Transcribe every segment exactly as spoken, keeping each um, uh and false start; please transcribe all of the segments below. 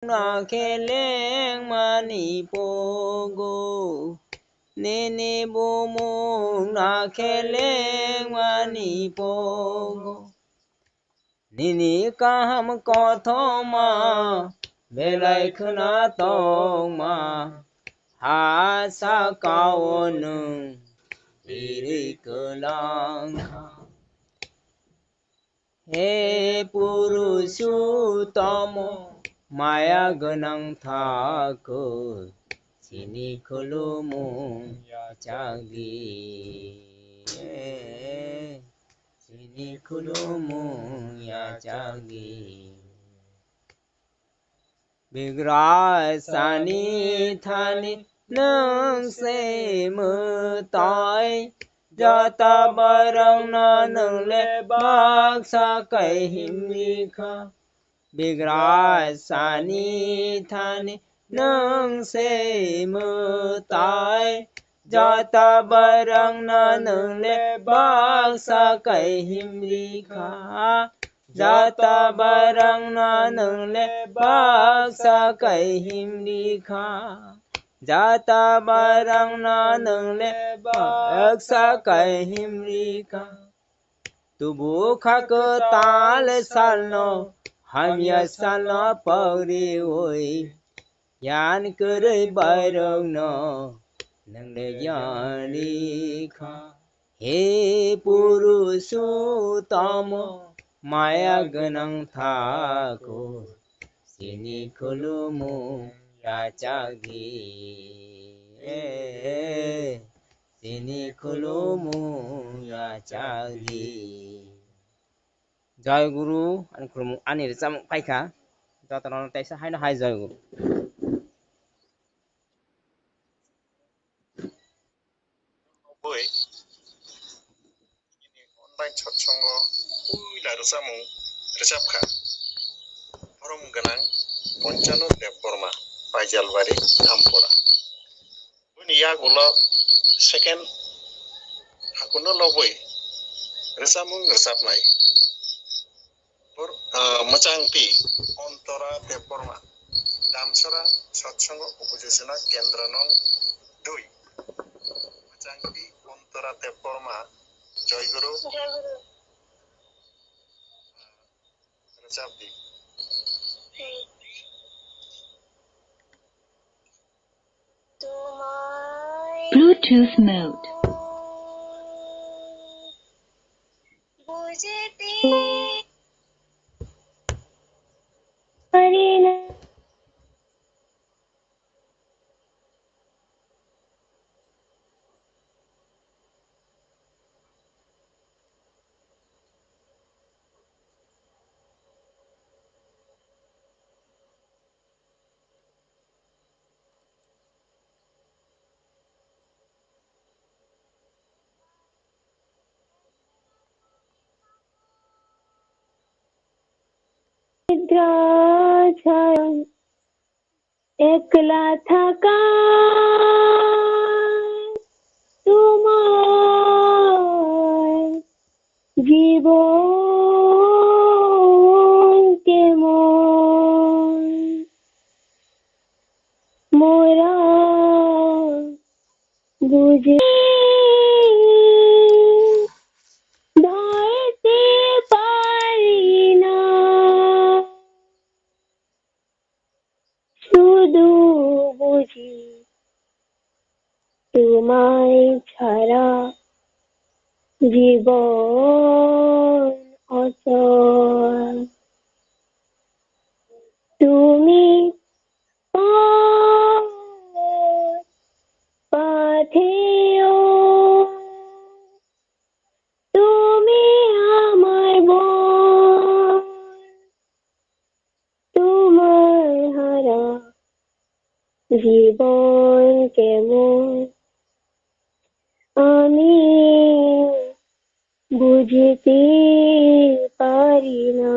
na khe lengmani pogo. Nini bumung na khe lengmani pogo. Nini kaham kothoma belai khwna tongma, ha sakao nwng birwi kwlangkha. He Purusottomo, maya gwnang Thakur, chini khulumung yachakdi. Chini khulumung yachakdi. Bigrasani thani nwng se mwtai, jata barangno nwng le baksa kaihimrikha. Bigrasani thani nwng se mwtai, jata barangno nwng le baksa kaihimrikha. Jata barangno nwng le baksa kaihimrikha. Jata barangno nwng le baksa kaihimrikha. Tubu kha kwtal salno, hamya salno pagriwi. Yan kwrwi bairokno nwng le yanrikha. He Purusottomo, maya gwnang Thakur, chini khulumung yachakdi. Chini khulumung yachakdi. Jai Guru, ani khulumung, ani rwchapmung paikha. Jotono teisa haino hai Jai Guru. Bui, nini online satsongo puila rwchapmung rwchapkha. Borom gwnang Ponchano Debbarma, Paijalbari, Ampura. Buini yagulo second hakuno lobwi rwchapmung rwchapnai. Bor-, ah, mwchangtwi Ontora Debbarma, Damsara Satsongo Upojosona Kendra nong dui. Mwchangtwi Ontora Debbarma, Joy Guru. Joy Guru. Rwchapdi. Hmm. Bluetooth mode. Ekla thaka tumar jibon kemon mora bujhi dhaite pari na. Sudu buji tumai chara jibon ochol. Tumi por patheo, tumi amar bor. Tumar hara jibon kemon ami bujite pari na,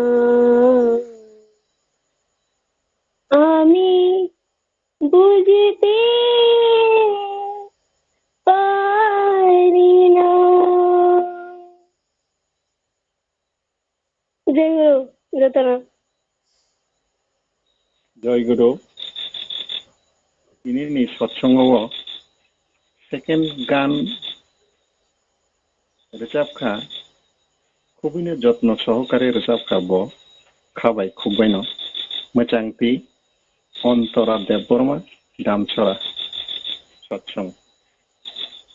ami bujite pari na. Jai Guru, jotono. Joy Guru, tini ni satsongo o second gan rwchap kha, khubui no jotno sohokare rwchap kha bo, kha bai khuk bai no. Mwchang twi Antora Debbarma, Damchara, satsong.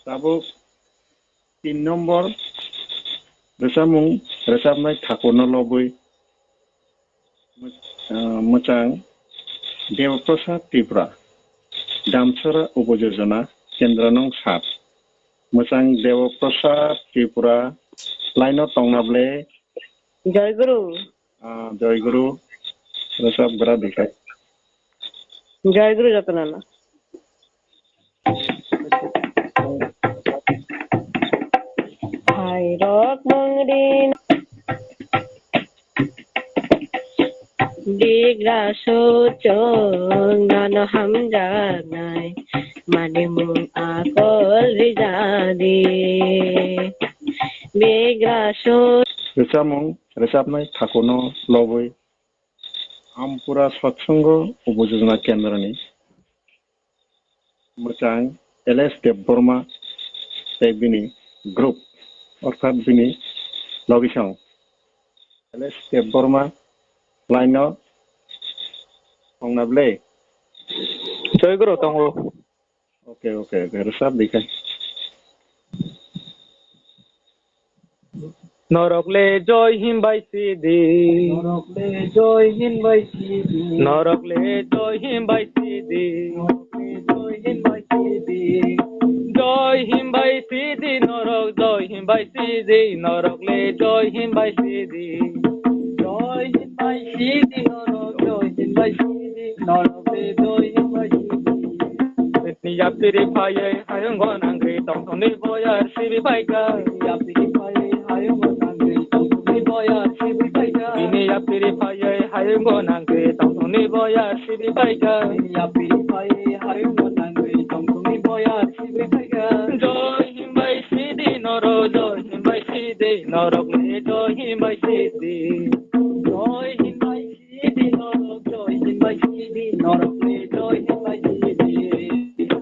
Tabuk tin nombor rwchapmung rwchapnai thakurno lobwi, ah, mwchang Debaprasad Tripura, Damchara Upojojona Kendra nong sat. Mwchang Debaprasad Tripura line o tongna ble? Joy Guru. Ah, Joy Guru, rwchap gra dikhai. Joy Guru jotono no. Hairok mangri bigra suchung nano hamjaknai manimung akol rijadi bigra su. Rwchapmung rwchapnai thakurno lobwi Ampura Satsongo Upojojona Kendroni mwchang L S Debbarma tei bini group, orthat bini logisong. L S Debbarma line o tongna ble? Joy Guru tongo. Okay, okay, okay. Rwchap di khe. Norok le joy himbai sidi. Norok le joy himbai sidi. Norok le joy himbai sidi. Norok le joy himbai sidi. Joy himbai sidi, norok joy himbai sidi, norok le joy himbai sidi. Joy himbai sidi, norok joy himbai sidi, norok le joy himbai sidi. Bini yapiri phaiwi hayungo nangwi tongthokni boyar sibi phaikha. Bini yapiri phaiwi hayungo nangwi tongthokni boyar sibi phaikha. Bini yapiri phaiwi hayungo nangwi tongthokni boyar sibi phaikha. Bini yapiri phaiwi hayungo nangwi tongthokni boyar sibi phaikha. Joy himbai sidi norok, joy himbai sidi norok le joy himbai sidi. Joy himbai sidi norok, joy himbai sidi norok le joy himbai sidi.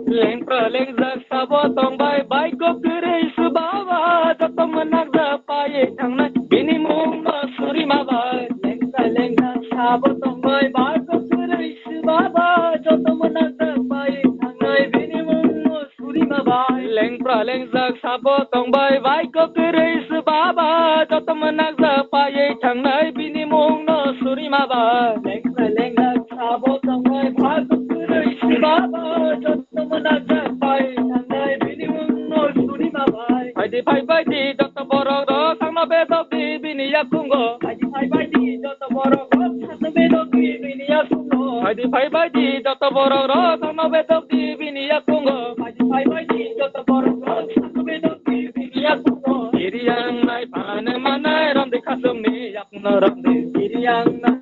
Lengpra lengjak sabo tongbai, bai kwrwi swbaba, joto mwnakjak paiwi thangnai, bini mungno suri ma bai. Lengpra lengjak sabo tongbai, bai kwrwi swbaba, joto mwnakjak paiwi thangnai, bini mungno suri ma bai. Lengpra lengjak sabo tongbai, bai kwrwi swbaba, joto mwnakjak paiwi thangnai, bini mungno suri ma bai. Lengpra lengjak sabo tongbai, bai kwrwi swbaba, joto mwnakjak paiwi thangnai, bini mungno suri ma bai. Phaidi phaibaidi joto borok rok, sakno bedok di bini yakungo. Phaidi phaibaidi joto borok rok, sakno bedok di bini yakungo. Phaidi phaibaidi joto borok rok, sakno bedok di bini yakungo. Phaidi phaibaidi joto borok rok, sakno bedok di bini yakungo. Kiriyangnai phan manai romdi khasungni yakungno romdi. Kiriyangnai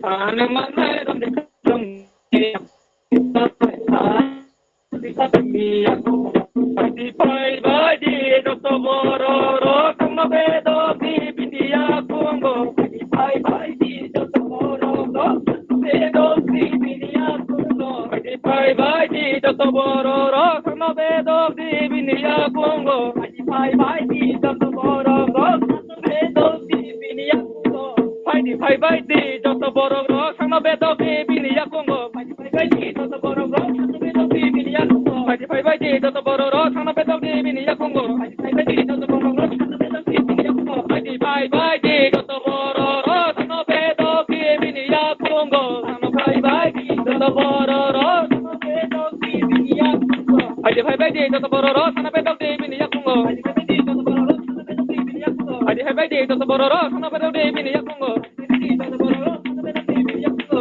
phan manai romdi khasungni. Phai bai di joto borok rok sakno bedok di bini yakungo. Phai bai di joto borok rok sakno bedok di bini yakungo. Phai di, phai bai di joto borok rok sakno bedok di bini yakungo. Phai di, phai bai di joto borok rok sakno bedok di bini yakungo. Phai di, phai bai di joto borok rok sakno bedok di bini yakungo. Phai di, phai bai di joto borok rok sakno bedok di bini yakungo. Phai di, phai bai di joto borok rok sakno bedok di bini yakungo. Sakno phai bai di joto borok rok sakno bedok di bini yakungo. Phai di, phai bai di joto borok rok sakno bedok di bini yakungo. Phai di, phai bai di joto borok rok sakno bedok di bini yakungo. Phai di, phai bai di joto borok rok sakno bedok di bini yakungo. Phai di, phai bai di joto borok rok sakno bedok di bini yakungo.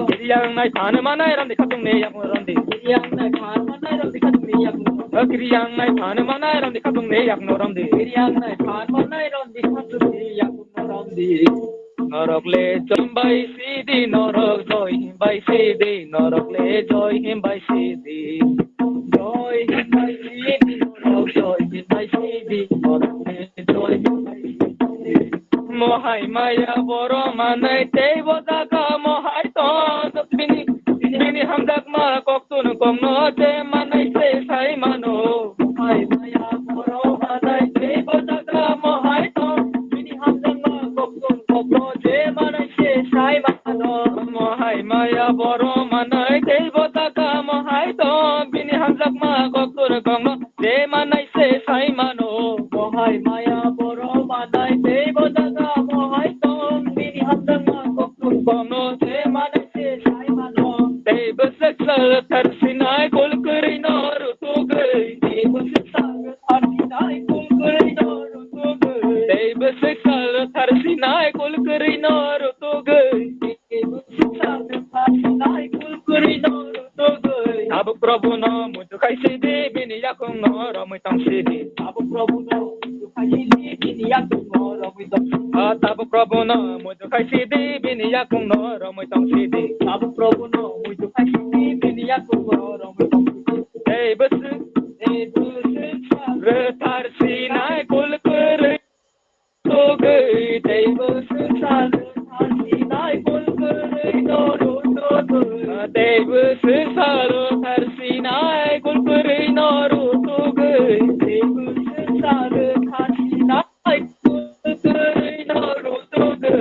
Kiriyangnai phan manai romdi khasungni yakung romdi. Kiriyangnai phan manai romdi khasungni yakung romdi. Kiriyangnai phan manai romdi khasungni yakung romdi. Kiriyangnai phan manai romdi khasungni yakung romdi. Norok le joy himbai sidi, norok joy himbai sidi, norok le joy himbai sidi. Joy himbai sidi, norok joy himbai sidi, norok le joy himbai sidi. Mohai maya boro manai tei bo jaga mohai tong. Bini, bini hamjakma koktun kongno je manai se sai mano. Mohai maya boro manai tei bo jaga mohai tong. Bini hamjakma koktun kongno je manai se sai mano. Mohai maya boro manai tei bo jaga mohai tong. Bini hamjakma koktun kongno je manai se sai mano. Mohai maya boro manai tei bo jaga mohai tong. Bini hamjakma koktun kongno je manai se sai mano. Tei bwswk sal thar sinai kul kwrwi no rutugwi. Tei bwswk sal thar sinai kul kwrwi no rutugwi. Tei bwswk sal thar sinai kul kwrwi no rutugwi. Tei bwswk sal thar sinai kul kwrwi no rutugwi. Tabuk Probu no muitu khai sidi, bini yakung no romwi tong sidi. Tabuk Probu no muitu khai sidi, bini yakung no romwi tong sidi. Ah, tabuk Probu no muitu khai sidi, bini yakung no romwi tong sidi. Tabuk Probu no muitu khai sidi, bini yakung no romwi tong sidi. Tei bwswk, tei bwswk sal thar sinai kul kwrwi tugwi, tei bwswk sal thar sinai kul kwrwi no rutugwi. Tei bwswk sal thar sinai kul kwrwi no rutugwi. Tei bwswk sal thar sinai kul kwrwi no rutugwi.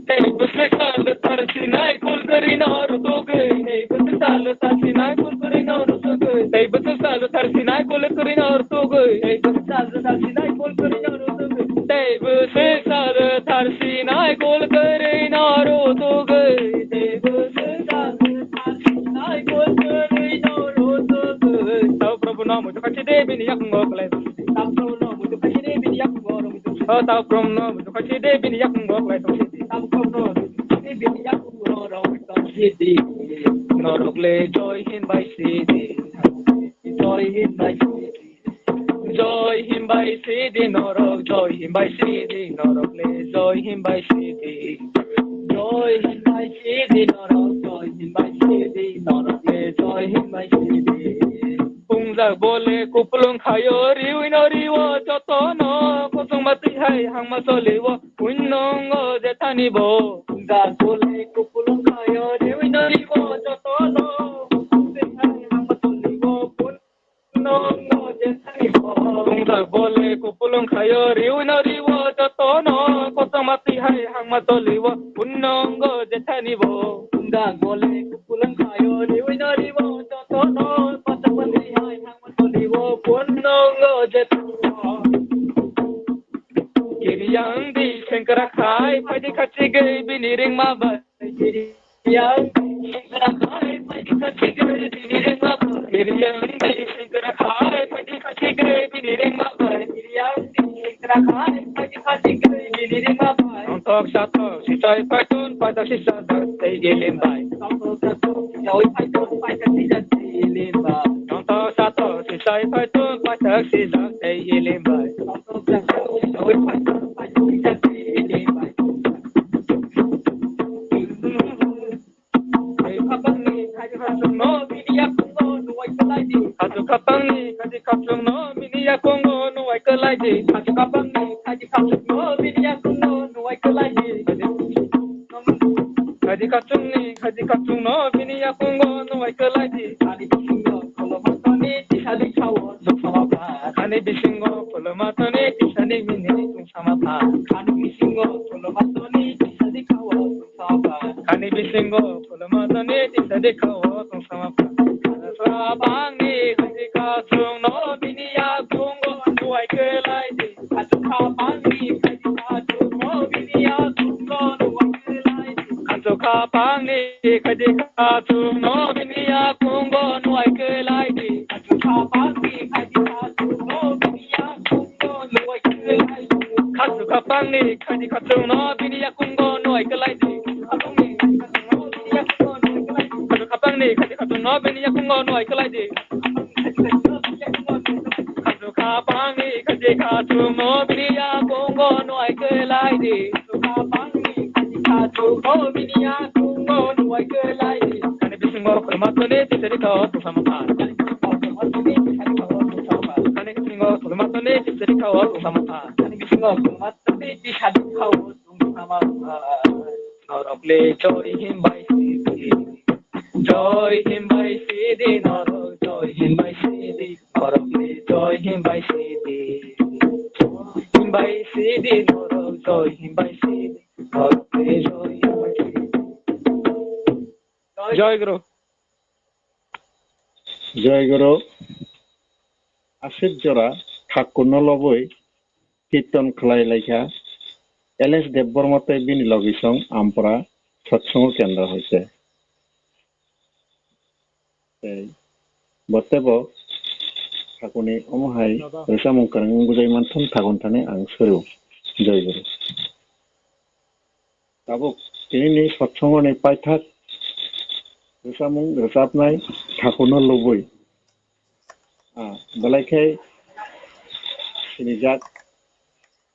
Tei bwswk sal thar sinai kul kwrwi no rutugwi. Tei bwswk sal thar sinai kul kwrwi no rutugwi. Tei bwswk sal thar sinai kul kwrwi no rutugwi. Tei bwswk sal thar sinai kul kwrwi no rutugwi. Tei bwswk sal thar sinai kul kwrwi no rutugwi. Tei bwswk sal thar sinai kul kwrwi no rutugwi. Tau Probu no muitu khai sidi, bini yakungo kwlai tong sidi. Tau Probu no muitu khai sidi, bini yakungo romwi tong sidi. O tau Probu no muitu khai sidi, bini yakungo kwlai tong sidi. Tau Probu no muitu khai sidi, bini yakungo romwi tong sidi. Norok le joy hin bai sidi. Joy hin bai sidi. Joy hin bai sidi norok, joy hin bai sidi norok le, joy hin bai sidi. Joy hin bai sidi norok, joy hin bai sidi norok le, joy hin bai sidi. Pungjak bole kupulung khayo, riwi no riwo jotono, kosong ma twi hai hangma soliwo, punnongo jethani bo. Pungjak bole kupulung khayo, riwi no riwo jotono, kosong ma twi hai hangma soliwo, pun Pungjak bole kupulung khayo, riwi no riwo jotono, kosong ma twi hai hangma soliwo, punnongo jethani bo. Pungjak bole kupulung khayo, riwi no riwo jotono, kosong ma twi hai hangma soliwo, punnongo jethani bo. Kiriyang di sengkrak khai, phaidi khachigwi bini ringma bai. Tongthok sathok sichai paithun paithak sijak tei ilim bai. Tongthok sathok sichai paithun paithak sijak tei ilim bai. Kachu khapangni khaji khachungno bini yakungo nuwai kwlaidi. Kachu khapangni khaji khachungno bini yakungo nuwai kwlaidi. Kachu khapangni khaji khachungno bini yakungo nuwai kwlaidi. Khaji khachungni khaji khachungno bini yakungo nuwai kwlaidi. Ani bisingo kholomatoni tisani khawo chwngsama pha. Ani bisingo kholomatoni tisani mini chwngsama pha. Ani bisingo kholomatoni tisani khawo chwngsama pha. Ani bisingo kholomatoni tisani khawo chwngsama pha. Khapangni khaji khachungno bini yakungo nuwai kwlaidi. Kachu khapangni khaji khachungno bini yakungo nuwai kwlaidi. Kachu khapangni khaji khachungno bini yakungo nuwai kwlaidi. Kachu khapangni khaji khachungno bini yakungo nuwai kwlaidi. Kachu khapangni khaji khachungno bini yakungo nuwai kwlaidi. Kachu khapangni khaji khachungno bini yakungo nuwai kwlaidi. Kachu khapangni khaji khachungno bini yakungo nuwai kwlaidi. Kachu khapangni khaji khachungno bini yakungo nuwai kwlaidi. Ani bisingo kholomatoni tisani khawo chwngsama pha. Ani bisingo kholomatoni tisani khawo chwngsama pha. Ani bisingo kholomatoni tisani khawo chwngsama pha. Norok le joy himbai sidi. Joy himbai sidi norok, joy himbai sidi. Norok le joy himbai sidi. Himbai sidi norok, joy himbai sidi. Norok le joy himbai sidi. Joy Guru. Joy Guru. Aswk jora thakurno lobwi kirtan khlai laikha L S Debbarma tei bini logisong Ampra Satsongo Kendra hoite. Tei bo teibo thakurni omo hai rwchapmung kwrwng wngwi bujai manthung thakur thani ang suru. Joy Guru. Tabuk tinini satsongoni paithak rwchapmung rwchapnai thakurno lobwi. Ah, belai khe sinijak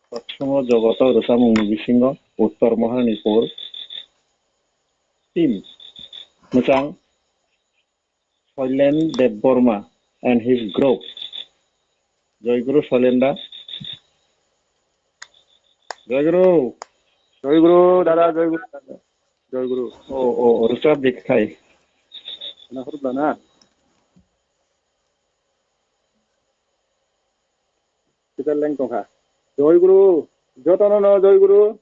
satsongo jogoto rwchapmungni bisingo Uttor Maharanipur team mwchang Soilen Debbarma and his group. Joy Guru Soilen da. Joy Guru. Joy Guru, dada, Joy Guru, dada. Joy Guru. Oh, oh, oh, rwchap di khai. Na hor bana. Kita leng tongkha. Joy Guru. Jotono no Joy Guru.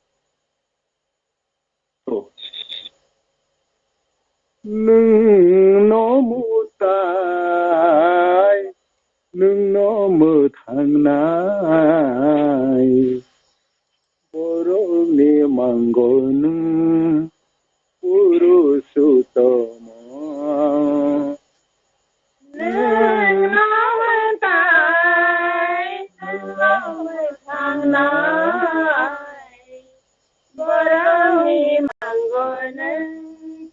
Nwng no mwtai, nwng no mwthangnai, borokni mango nwng Purusottomo. Nwng no mwtai, nwng no mwthangnai, borokni mango nwng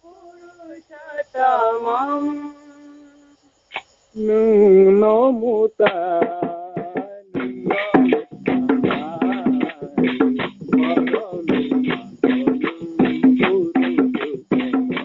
Purusottomo. Nwng no mwtai, nwng no mwthangnai, borokni mango nwng Purusottomo.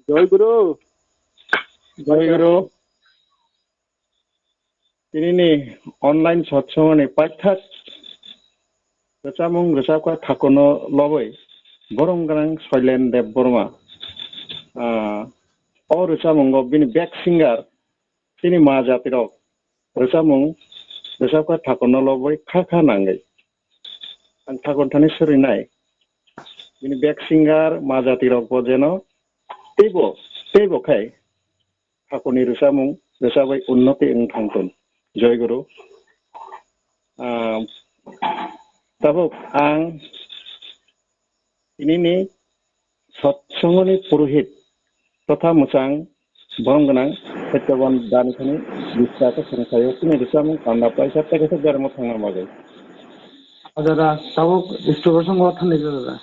Joy Guru. Joy Guru. Tinini online satsangoni paithak rwchapmung rwchapkha thakurno lobwi borom gwnang Soilen Debbarma. Ah, o rwchapmungo bini back singer tini ma jatirok rwchapmung rwchapkha thakurno lobwi kha kha nangwi. Ang thakur thani swrwinai. Bini back singer ma jatirokbo jeno teibo, teibo khai thakurni rwchapmung rwchapwi unnoti wng thangthun. Joy Guru. Ah, tabuk ang tinini satsangoni purohit totha mwchang borom gwnang Satyabon Dani thani biswa khe songkhaio, chini rwchapmung panda paisa tei kaisa bermo thangna bagwi. Dada, tabuk Isto Prosongo thanai dada.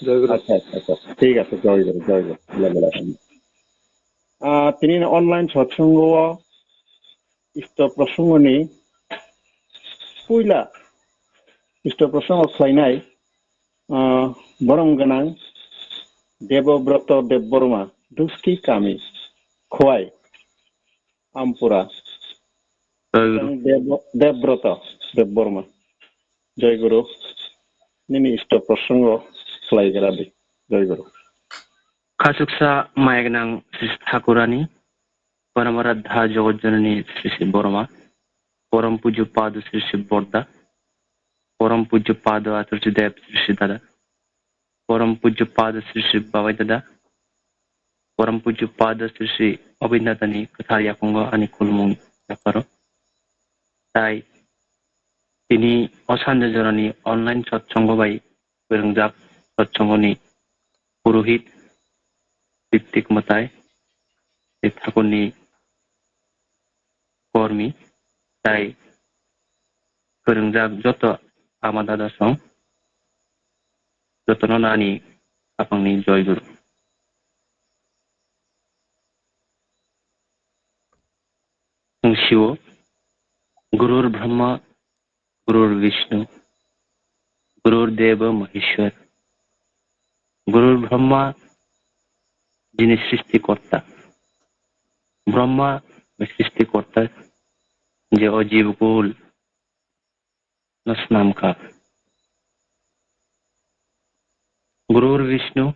Joy Guru. Acha, acha, acha. Thik ache, Joy Guru, Joy Guru. Lebe lebe. Ah, tini online satsanggo o Isto Prosongoni puila Isto Prosongo khlainai, ah, borom gwnang Debobroto Debbarma, Duski Kami, Khowai, Ampura. Joy Guru. Debo-, Debroto Debbarma. Joy Guru. Nini Isto Prosongo khlaigra di. Joy Guru. Khachuksa maya gwnang Sri Thakurani, Panamara Dha Jagat Janani Sri Sri Borma, Porom Pujyo Pado Sri Sri Borda, Porom Pujyo Pado Atursi Dev Sri Sri Dada, Porom Pujyo Pado Sri Sri Babai Dada, Porom Pujyo Pado Sri Sri Obin Dadani kwthar yakungo ani khulumung yapharo. Tai tini o sanja jorani online satsongo bai kwrwngjak satsongoni purohit Twi Kwmatai, tei Thakurni kormi, tai kwrwngjak joto ama dada song, jotono ani aphangni joy guru. Chwng sio, Gurur Brahma, Gurur Vishnu, Gurur Deva Maheshwar. Gurur Brahma jini srishti korta. Brahma srishti korta, je o jibkul no snam kha. Gurur Vishnu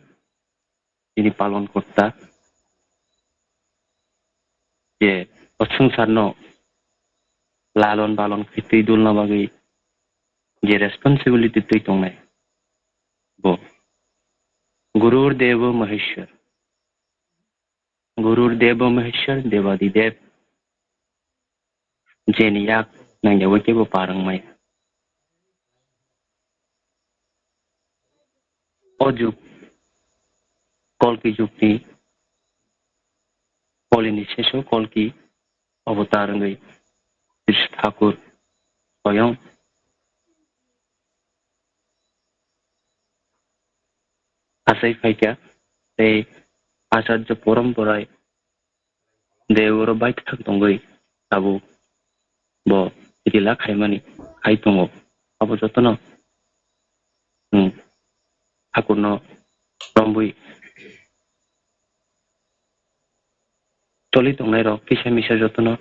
jini palon korta, je o swngcharno lalon balon khe twi dulna bagwi je responsibility twi tongnai, bo Gurur Devo Maheshwar. Gurur Devo Maheshwar, Devadi Dev, jeni yak nangyawi kebo parwng maya. O jug Kolki jugni, Kolini seso Kolki avatar wngwi Sri Thakur soyong achai phaikha, tei Acharya Porom Borai de oro baithak tongwi tabuk bo rila khaimani khai tongo. Abo jotono, hmm, Thakurno romwi choli tongnai rok kisa misa jotono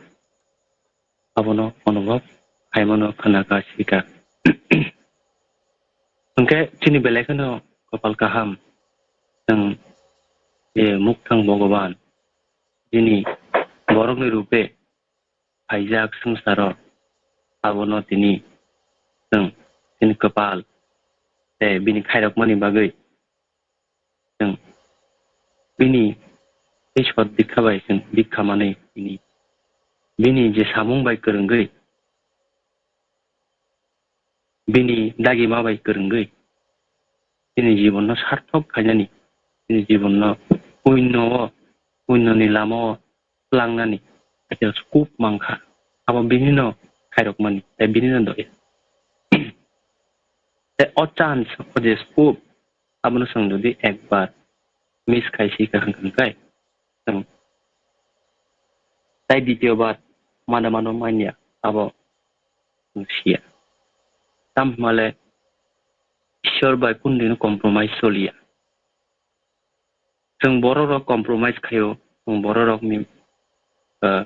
abono onobhob khaimano khna kha sika. Hwnkhe chini belai kheno kopal kaham, chwng je Mukthang Bhogoban, jini borokni rupe phaijak swngcharo, abono tini chwng chini kwpal tei bini khairokmani bagwi chwng bini Ishwar dikha bai chwng dikha manwi tini bini je samung bai kwrwngwi, bini dagima bai kwrwngwi chini jibonno sarthok khainani, chini jibonno puinno-o, puinnoni lama-o tlangnani hakhe scope mankha. Abo binino khairokmani, tei binino doya. Tei o chance, o je scope, abono chwng jodi ekbar miss khai si kaham kha hwnkhe, chwng tai ditiyo bar mano mano manya, abo chwng siya. Tamo hwnmale Ishwar bai kunu dino compromise choliya. Chwng bororok compromise khaio, chwng bororokni, ah,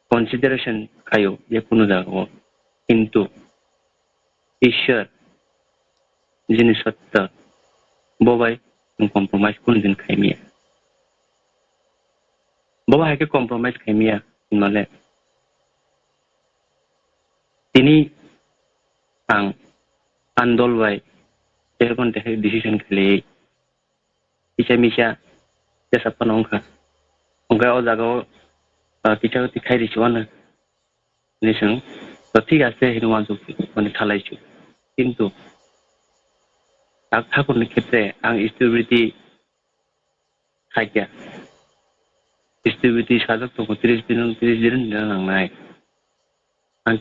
consideration khaio je kunu jagao. Kintu Ishwar jini sotta, bo bai chwng compromise kunu din khaimya. Bo bai hai khe compromise khaimya hinmale tini ang andol bai tei phano tei decision khlaiwi kisa misa tesa phano wngkha. Hwnkhe o jagao, ah, kisa twi khai risi uanw hinwi swng, to thik ase hinwi uansuk mani salai su. Kintu tak Thakurni khetre ang stability khaikha. Stability sajak tongo, tris din, tris din hinwi nangnai. Ang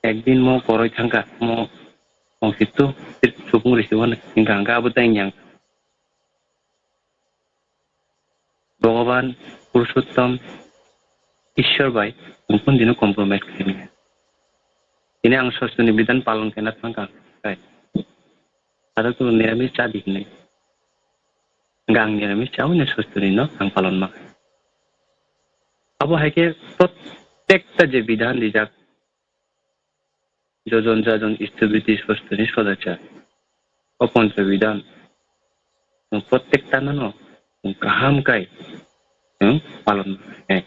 ekdin mo koroi thangkha, mo tongsitu, supung risi uanw, hwnkha hwnkhe abo tei yang. Bhogoban Purushottom Ishwar bai ang kunu dino compromise khaimya. Tini ang Sostoni bidhan palon khaina thangkha, kai. Aro to niramis cha di hinwi. Hwnkhe ang niramis chawi no Sostoni no ang palon ma khai. Abo hai khe prottekta je bidhan rijak, jojon jajon stability sostoni sodachar. O poncho bidhan, chwng prottekta no, chwng kaham kai, chwng palon khe.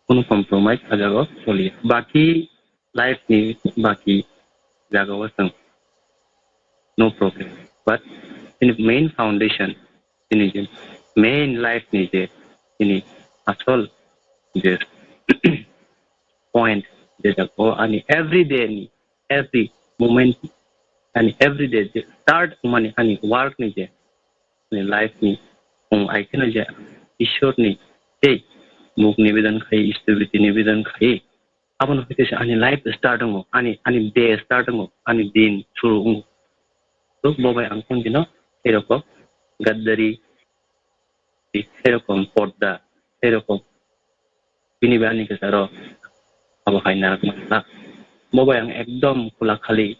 Kunu compromise a jagao choliya. Baki life ni baki jagao chwng no problem. But in main foundation, chini je main life ni je, chini asol je point, je jaga o ani everyday ni, every moment, ani everyday je start mani ani work ni je, ani life ni Chwng ai kheno je Ishwarni tei muk nibedan khai, stupidity nibedan khai, abono hwnkhe se ani life start wngo, ani, ani day start wngo, ani din suru wngo. To bo bai ang tong dino, erokom gaddari, erokom porda, erokom bini bai ani kwcharo abo hai narak manla. Bo bai ang ekdom khula khali,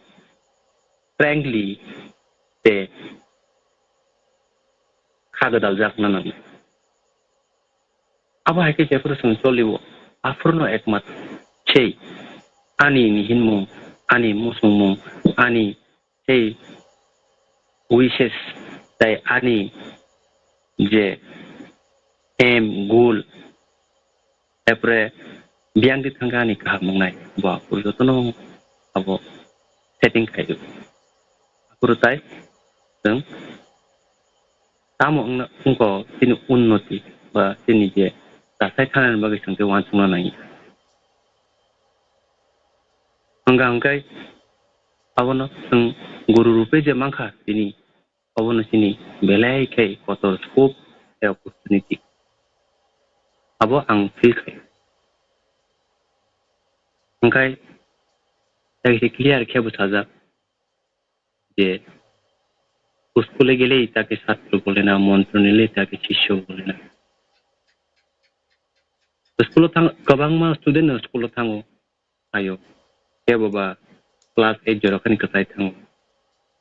frankly, tei kha gwdal jak na nango. Abo hai khe jephuru chwng choliwo, aphurno ekmatro sei ani ni hinmung, ani muchungmung, ani sei wishes, tei ani je aim, goal, Erpore biyang di thangkha ani kaham wngnai, bo aphuru jotono abo setting khai rw. Aphuru tai chwng tamo wngna, wngkha chini unnoti ba chini je kasai thanani bagwi chwng khe uansukna nai. Hwnkha hwnkhe abono chwng guru rupe je mankha tini, obono chini belai khe kotor scope tei opportunity. Abo ang feel khai. Hwnkhe, tei se clear khe bo sajak je, "School-e gele take satro bole na, montro nile take sisyo bole na." School-o thang, kwbangma student-no school-o thango. Ayo, kebo ba class eight jora khani kwchai thango,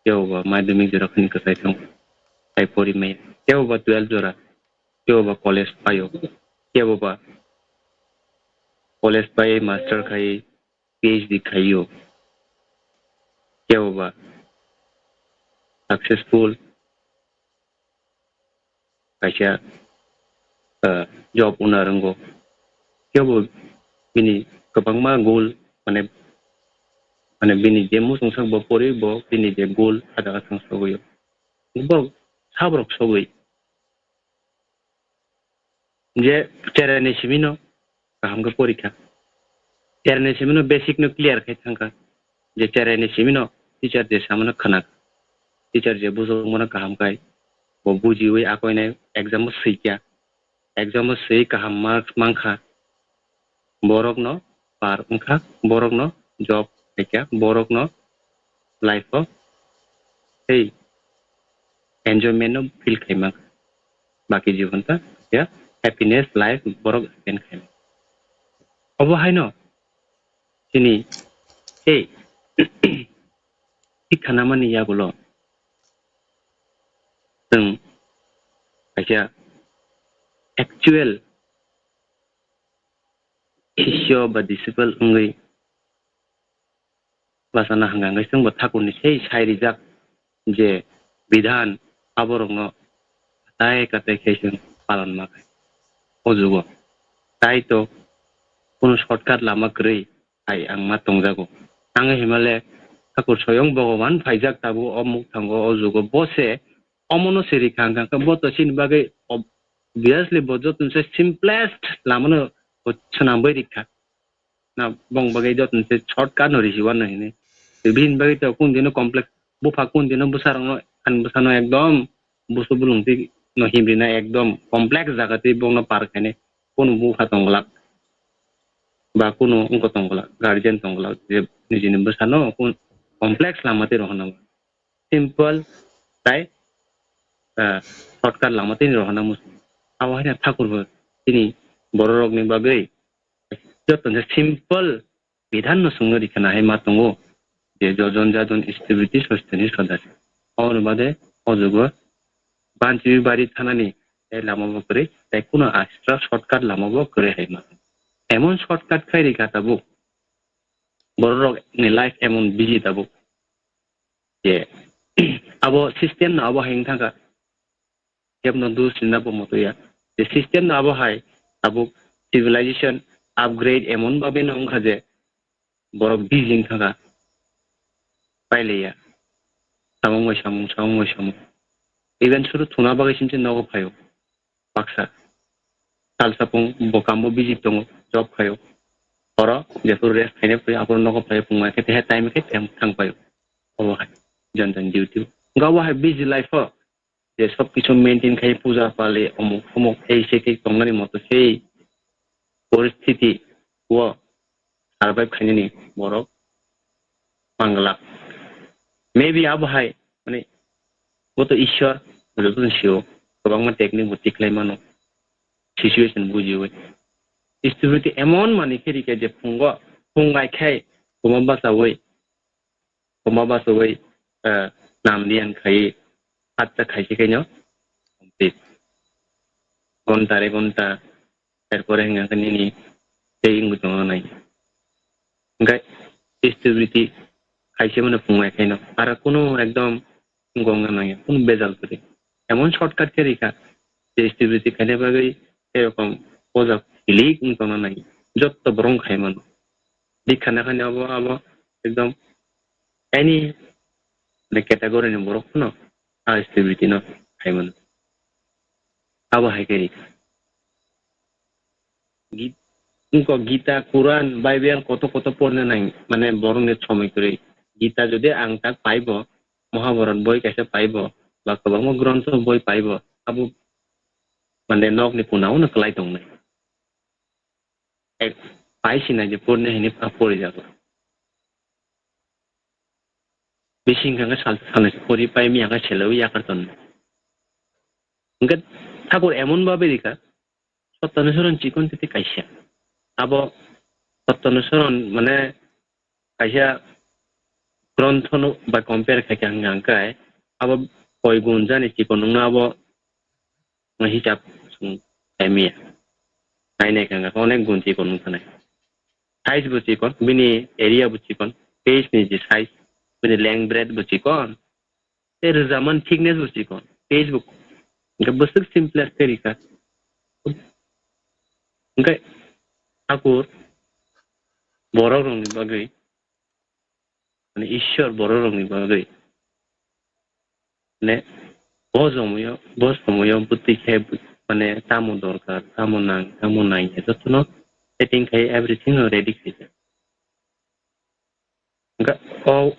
kebo ba madhyamik jora khani kwchai thango, tai pori maya, kebo ba twelve jora, kebo ba college phaio, kebo ba college pai master khai PhD khaio, kebo ba successful kaisa, ah, job wngna rwngo. Kebo bini kwbangma goal, mane, mane bini je muchungsak bo pori, bo bini je goal ada asang sogwi o. Bo sabrok sogwi je cherai ni simi no kaham khe porikha. Cherai ni simi no basic no clear khai thangkha. Je cherai ni simi no teacher je samano khwna. Teacher je bujokmano kaham khai bo bujiwi akoinai exam o swikha. Exam o swi kaham marks mankha. Borokno par wngkha, borokno job khaikha, borokno life o tei enjoyment no feel khaima. Baki jibon ta ya happiness life borok spend khaima. Obo haino chini tei sikha namani yagulo chwng kaisa actual sisyo ba disciple wngwi bachana hwnkha hwnkhe chwngbo thakurni sei sai rijak je bidhan aborokno katai katai khe chwng palon ma khai o jugo. Tai to kunu shortcut lama kwrwi hai ang ma tongjago. Ang himale thakur soyong Bhogoban phaijak tabuk o mukthango o jugo bo se omono se rikha hwnkha hwnkhe bo to chini bagwi ob-, obviously bo joto se simplest lamano bo swnamwi rikha. Na bong bagwi joto se shortcut no risi wano hini. Bini bagwi to kun dino complex, bupha kun dino bwsarokno, ani bwsano ekdom busu bulungti no himrina ekdom complex jaga twi bongno par khainai. Kunu bupha tongglak ba kunu wngkha tongglak, guardian tongglak je nijini bwsano kun complex lama twi rohorna. Simple tai, ah, shortcut lama tini rohorna muchung. Abo haino thakur bo tini bororokni bagwi joto se simple bidhan no swngno rikha na hai ma tongo je jojon jadon stability sosteni sodasi. Oboni bade o jugo banchiwi bari thanani tei lama bo kwrwi tei kuno extra shortcut lama bo kwrwi hai ma. Emon shortcut khai rikha tabuk bororokni life emon busy tabuk. Je abo system no abo hai wng thangkha. Kebno dus rina bo moto ya. Je system no abo hai tabuk civilization upgrade emon babe no wngkha je borok busy wng thangkha. Pailaiya. Samung bai samung, samung bai samung. Even suru thuna bagwi simse nogo phaio. Baksa. Sal sapung bo kambo busy tongo, job khaio. Oro jephuru rest khaina phai, aphuru nogo phai, phung mai khe, he time khe, time thang phai. Obo hai, jon jon duty. Ga obo hai busy life o. je sob kisu maintain khai puja pali omuk somuk ei se khe tongnani moto sei poristiti o survive khainani borok manglak. Maybe abo hai, mane, bo to Ishwar, joto sio, kwbangma technique bo tikhlai mano, situation bujiwi. Stability emon mani khe rikha je phungo, phung ai khai, koma bachawi, koma bachawi, eh, nam liyan khai, hatta khaisi khaino, complete. Ghonta re ghonta, erpore hwnka khe nini tei wngwi tongna nai. Hwnkhe stability khaise mano phungnai khaino. Aro kunu ekdom wngna nangya, kunu bejal kwrwi. Emon shortcut khe rikha, je stability khaina bagwi erokom poja hilik wng tongna nangya. Jotto borok khai mano. Dikha na khaino abo, abo ekdom any category ni borok phano a stability no khai mano. Abo hai khe rikha. Git-, wngkok Gita, Quran, Bible koto koto porna nang, mane borokni somoi kwrwi. Gita jodi ang tak paibo, Mahabharat boi kaisa paibo, ba kwbangma grontho boi paibo, abo mane nokni punao no kwlai tongnai. Ek, pai sinai je porna hini pha porijago. Bising khe sal salnwi se pori pai miya khe selo yakar ton. Hwnkhe Thakur emon babe rikha, Sottanushoron chikon tete kaisa. Abo Sottanushoron mane kaisa gronthono bai compare khai khe hwnka hwnkhe abo koi gun jani chikon wngno abo hisab sung khaimiya. Nainai khe hwnka khe onek gun chikon wngkha nai. Size bo chikon, bini area bo chikon, page ni je size, bini length breadth bo chikon, tei rwjamani thickness bo chikon, page bo hwnkhe bwswk simpler khe rikha. Hwnkhe Thakur borok rokni bagwi, mane Ishwar borok rokni bagwi, mane bo somoyo, bo somoyo bwtwi khe mane tamo dorkar, tamo nang, tamo nang khe jotono setting khai everything no ready khaijak. Hwnkhe o,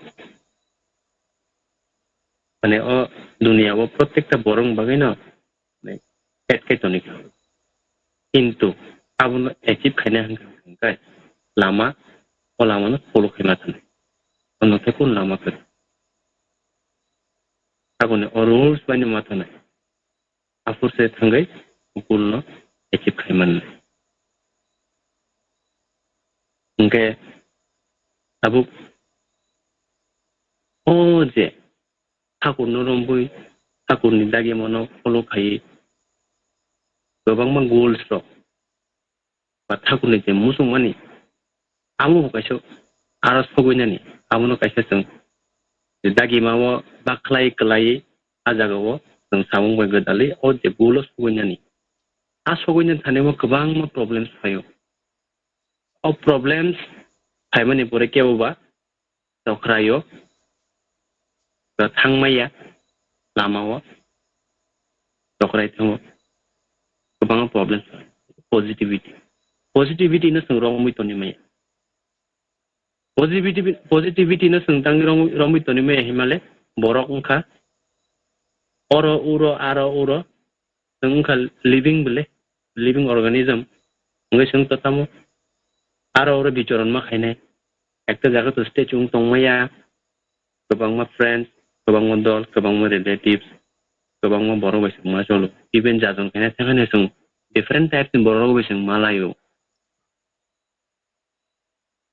mane o duniya o protekta borok ni bagwi no, mane, set khai toni kha. Kintu abono achieve khaina hwnkha hwnkhe lama, o lama no follow khaima thani. Ono khe kun lama kwrwi. Aboni o rules bai no ma thanai. Aphuru se thangwi goal no achieve khai mannai. Hwnkhe tabuk o je Thakurno romwi, Thakurni dagimano follow khaiwi kwbangma goals rok ba Thakurni je muchungmani, amo bo kaisa aro sogwi nani, abono kaisa chwng dagimao bakhlai kwlaiwi a jagao chwng samung bai gwdalwi o je goal o sogwi nani. A sogwi nani thani o kwbangma problems phaio. O problems phaimani pore kebo ba chokrai o, ba thangmaya lama o chokrai thango. Kwbangma problems, positivity. Positivity no chwng romwi toni maya. Positivity, positivity no chwng tang romwi, romwi toni maya himale borok wngkha oro uro aro uro. Chwng wngkha living bole, living organism. Wngwi chwng to tamo aro oro bichoron ma khainai. Ekta jaga to statue wng tongmaya, kwbangma friends, kwbangma dol, kwbangma relatives, kwbangma borok bai chwng ma cholo. Even jajon khaina thangkhani chwng different types ni borok rok bai chwng ma laio.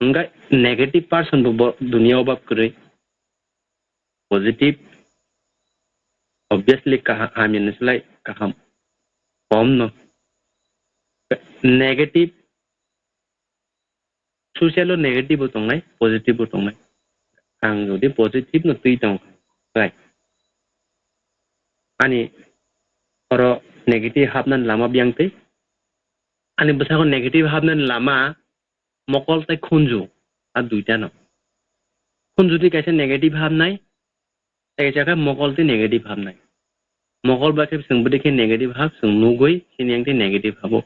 Hwnkhe negative person bo, bo duniya o bab kwrwi. Positive, obviously, kaha-, hamya ni slai kaham kom no. Negative, social o negative bo tongnai, positive bo tongnai. Ang jodi positive no twi tong kha, ani oro negative hapnani lama biyang twi, ani bwskango negative hapnani lama mokol tei khunju, a duitano. Khunju twi kaisa negative hapnai, tei kaisa khe mokol twi negative hapnai. Mokol bai khe chwng bwdwi khe negative hap, chwng nugwi, chini yang twi negative habo.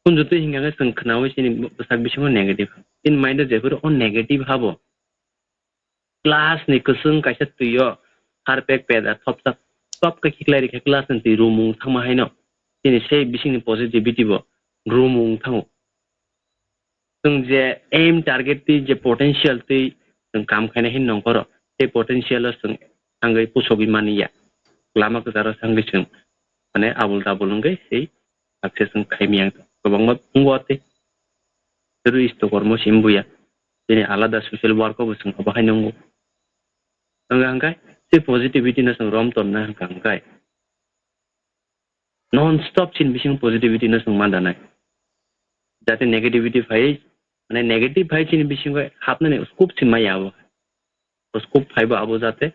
Khunju twi hingkha khe chwng khnaui chini bwsak bisingo negative hap. Chini mind o jephuru o negative habo. Glass ni kwchwng kaisa twi o harpek peda thopsa stop khe khiklai rikha class ni twi rumung thangma haino. Chini sei bisingni positivity bo rumung thango. Chwng je aim target twi je potential twi chwng kam khaina hin nongkhoro, tei potential o chwng thangwi pusogwi mani ya. Lama kwcharo thangwi chwng mane abul tabul wngwi tei success wng khai miyang kwbangma wngo tei. Terrorist to kormo sim buya. Chini alada social work o bo chwng abo hai nungo. Wngkha hwnkhe tei positivity no chwng rom tonna hwnkha hwnkhe. Non stop chini bisingo positivity no chwng ma danai. Jate negativity phai, mane negative phai chini bisingo hapnani scope chini maya abo. Scope phai bo abo jate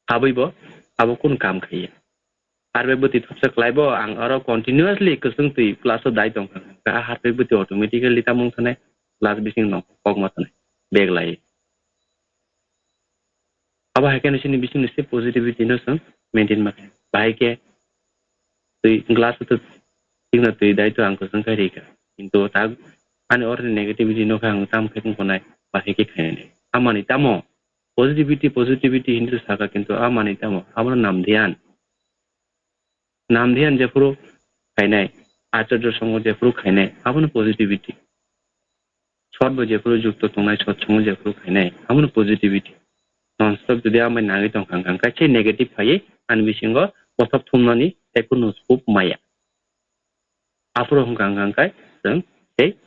habwi bo abo kun kam khaiya. Harbai bwtwi thopsa klaibo ang oro continuously kwchwng twi class o dai tongkha. Harbai bwtwi automatically tamung thanai class bising no kokma thanai bag lai. Abo hai khe chini bisingni se positivity no chwng maintain ma khe. Bahai khe twi glass o twi tikna twi dai to ang kwchwng khai rikha. Kintu tak ani oroni negativity no khe ang tam khe tongkha nai, bahai khe khainai. Amani tamo positivity, positivity hinwi saka kintu amani tamo abono nam diyan. Nam diyan jephuru khainai, acharya songho jephuru khainai, abono positivity. Sot bo jephuru jukto tongnai, sot songho jephuru khainai, abono positivity. Non stop jodi amai nangwi tongkha hwnkha, kaisa negative phaiwi ani bisingo bothop thumnani tei kunu scope maya. Aphuru hwnkha hwnkha khe chwng tei,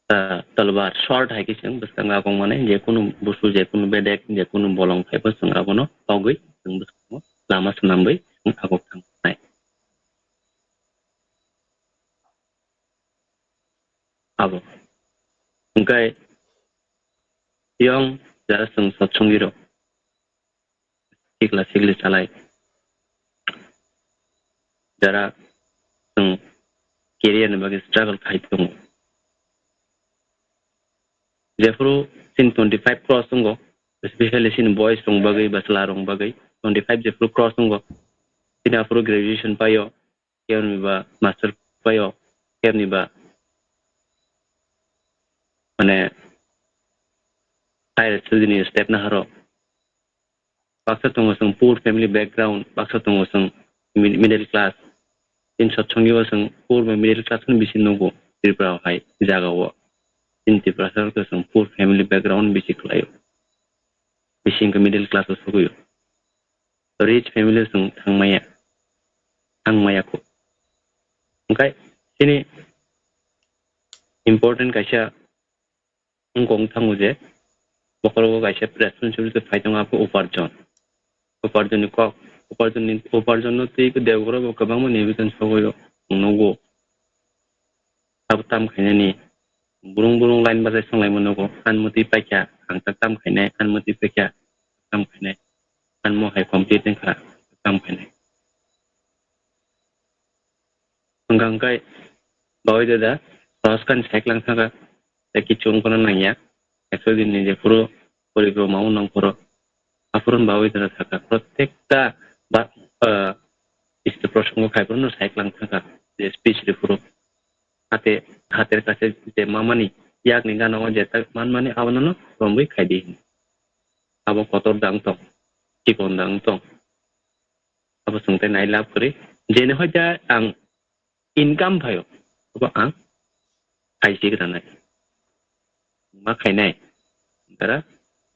ah, talwar, sword hai khe chwng bwskango agong mani, je kunu busu, je kunu bedek, je kunu bolong phaibo chwng abono pogwi chwng bwskango lama swnamwi chwng agok thangnai. Abo. Hwnkhe yong jara chwng sotsongirok. Sikla sikli salai. Jara chwng career ni bagwi struggle khai tongo. Jephuru chini twenty five cross tongo, especially chini boys rok bagwi, bachwla rok bagwi twenty five jephuru cross tongo. Chini aphuru graduation paio, kebni ba master paio, kebni ba mane higher study ni step naharo. Baksa tongo chwng poor family background, baksa tongo chwng mid-, middle class. Chini sotsongio chwng poor ba middle class no bisi nugo Tripura o hai jaga o. Chini Tripura sarok chwng poor family background bisi khlaio. Bisi wngkha middle class o sogwio. Rich family o chwng thangmaya, thangmaya kho. Hwnkhe chini important kaisa wngkha wng thango je bokhorogo kaisa responsibility phai tongo, abo uparjon. Uparjonni kok, uparjonni, uparjonno twi Debbarma bo kwbangma nibedan sogwi nugo. Abo tam khainani burung burung line bachai songlaima nugo, "Ang mwtwi paikha, ang tak tam khainai, ang mwtwi paikha, tam khainai, ang mo hai complete wngkha, tam khainai." Hwnkha hwnkhe bawi dada, sohos khe ani cycle wng thangkha, tei kichu wng phano nangya. Ekso din ni jephuru porikroma wng nang phuru, aphuru bawi dada thangkha. Protekta ba, ah, istu prosongo khai phuru no cycle wng thangkha, je speech ri phuru. Hate, hater kache je mamani, yakni gana o je tak manmani abono no romwi khai di. Abo kotor da wng tong, chikon da wng tong. Abo chwng tei nai lab kwrwi. Jeni hoi da ang income phaio, abo ang khaisi gwnanai. Ma khainai, dara,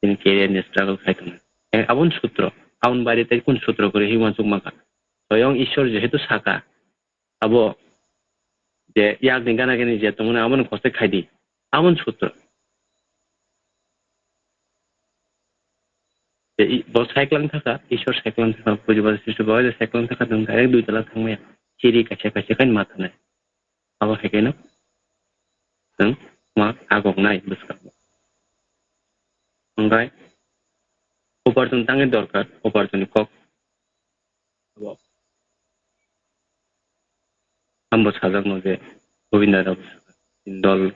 chini career ni struggle khai tongnai. Eh, aboni sutro, aboni baire tei kun sutro kwrwi hwnwi uansuk mankha. Soyong Ishwar jehetu saka, abo je yakni gana gini je tongmani abono koste khaidi. Aboni sutro. Je i-, bo cycle wng thaka, Ishwar cycle wng thaka, Pujibal Sristo bo cycle wng thaka, nwng direct dui tala thangmaya. Chiri kaisa kaisa khe ma thanai. Abo hai kheno nwng ma agok nai bwskango. Hwnkhe uparjon tangwi dorkar, uparjonni kok. Abo. Ambo sajakno je Gobinda Rao chini dol,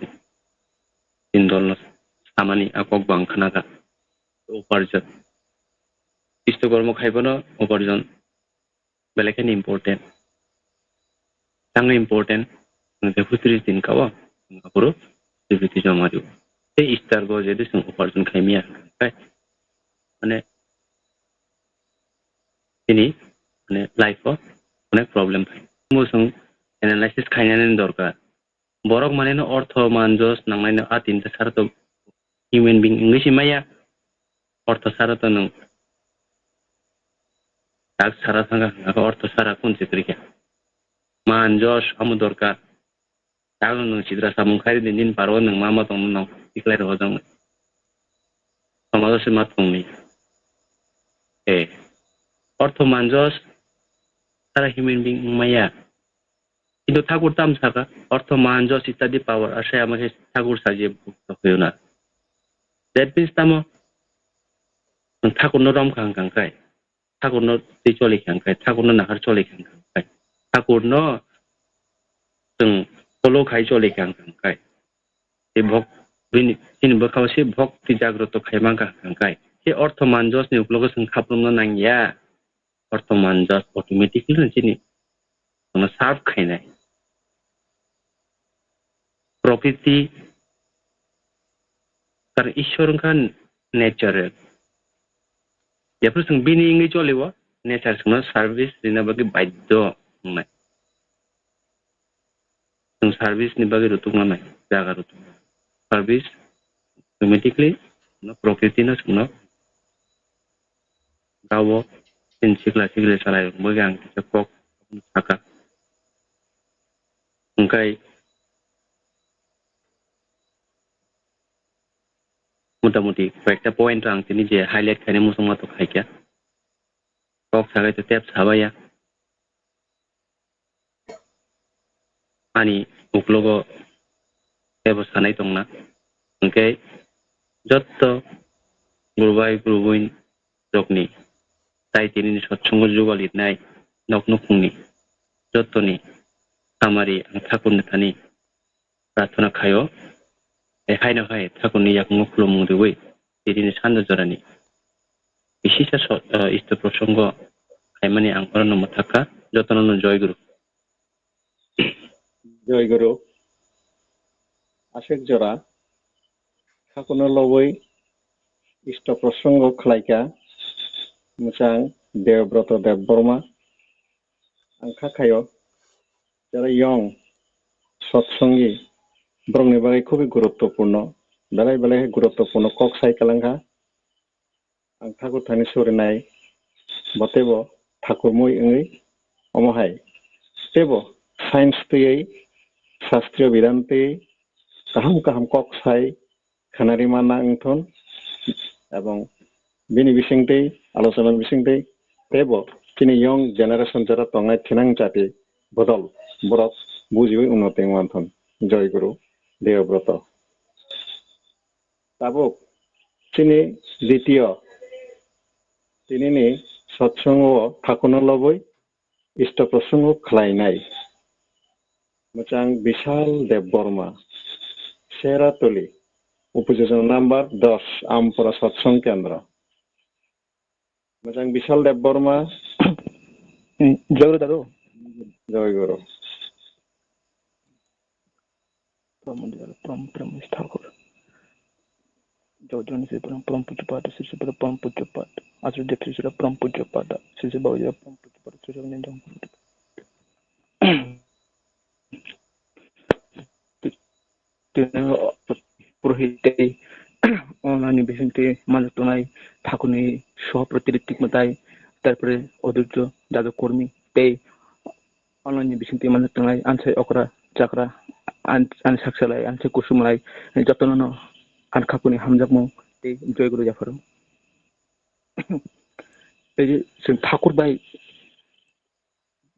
chini dolno samani a kok bo ang khnakha. Uparjon. Isto kormo khai phano uparjon belai kheno important. Tangwi important, hwnkhe hustri din kao, aphuru sibiti joma rio. Tei Easter bo jodi chwng uparjon khai miya hwnkhe, kai. Mane, Chini, mane, life o onek problem phai. Omo chwng analysis khainani dorkar. Borok maneno ortho, man, jos nangnaino a tinta sara to human being wngwi se maya. Ortho sara to nwng tak sara thangkha, hwnkhe ortho sara kun se kwrwikha. Man, jos amo dorkar. Takno nwng sidra samung khai rwdi, nini paro nwng ma ma tongno nwng tiklai rw jang. Somajo se ma tongni. E. Ortho, man, jos sara human being wngmaya. Kintu Thakur tam saka, ortho, man, jos itadi power asai ama khe Thakur saji bhukto khayuna. That means tamo, Thakur no rom khang khang kai. Thakurno twi choli kha hwnkhai, Thakurno nahar choli kha hwnkhai, Thakurno chwng follow khai choli kha hwnkhai, tei bhok bini, chini bwkhao se bhokti jagroto khai man kha hwnkhai, se ortho man josni uklogo chwng khaprwngno nangya. Ortho man jos automatically no chini chwngno serve khainai. Prokriti Karon Ishwar wngkha natural. Jephru chwng bini wngwi choliwo, nature chwngno service rina bagwi baidho wngnai. Chwng service ni bagwi rutuk nanai, jaga rutuk. Service automatically no prokriti no chwngno gawo, chini sikla sikli salai rok bagwi ang kisa kok saka. Hwnkhe motamuti koyekta point ang tini je highlight khaina muchungma to khaikha. Kok sagai to tep sabaya. Ani uklogo tebo sanai tongna. Hwnkhe jotto guru bai guru boin rokni tai tinini sotsongo jugal rinai nok nukhungni jottoni hamari ang Thakurni thani prarthana khaio. Tei haino hai Thakurni yakungno khulumung riwi tini sando jorani bisisa so-, eh, isto prosongo khaimani ang orono mwthakha. Jotono no joy guru. Joy guru. Aswk jora Thakurno lobwi isto prosongo khlaikha mwchang Debroto Debbarma. Ang kha khaio, jara yong sotsongi borokni bagwi khubui guruttopurno, belai belai khe guruttopurno kok sai kwlangkha. Ang Thakur thani surinai, bo teibo Thakur mui wngwi, omo hai teibo science twiwi, shastriyo bidan twiwi kaham kaham kok sai khanari mana wngthun, ebong bini bisingtwi, alochona bisingtwi teibo chini young generation jora tongnai thinang jati bodol borok bujiwi unnoti wngmanthun. Joy Guru Debroto. Tabuk chini ditiyo tinini sotsongo Thakurno lobwi isto prosongo khlainai. Mwchang Bishal Debbarma, Seratuli, upojona number dos, Ampura Satsang Kendra. Mwchang Bishal Debbarma. Joy Guru Dadu. Joy Guru. Pram Mundira, Pram, Pram Thakur. Joy Joy Sri Pram, Pram Pujapada, Sri Sri Pram Pujapada. Asri Dep Sri Sri Pram Pujapada, Sri Sri Bauja Pram Pujapada, Sri Sri Nindong. Tini purohit tei onani bisingtwi manjak tongnai Thakurni sohoprotiri tikmatai, tarpore odhijjo, jaga kormi tei onani bisingtwi manjak tongnai ansai okra chakra, an-, ani saksalai, ansai kusumlai, jotono no ani khapuni hamjakmung tei joy guru japharo. Tei je chwng Thakur bai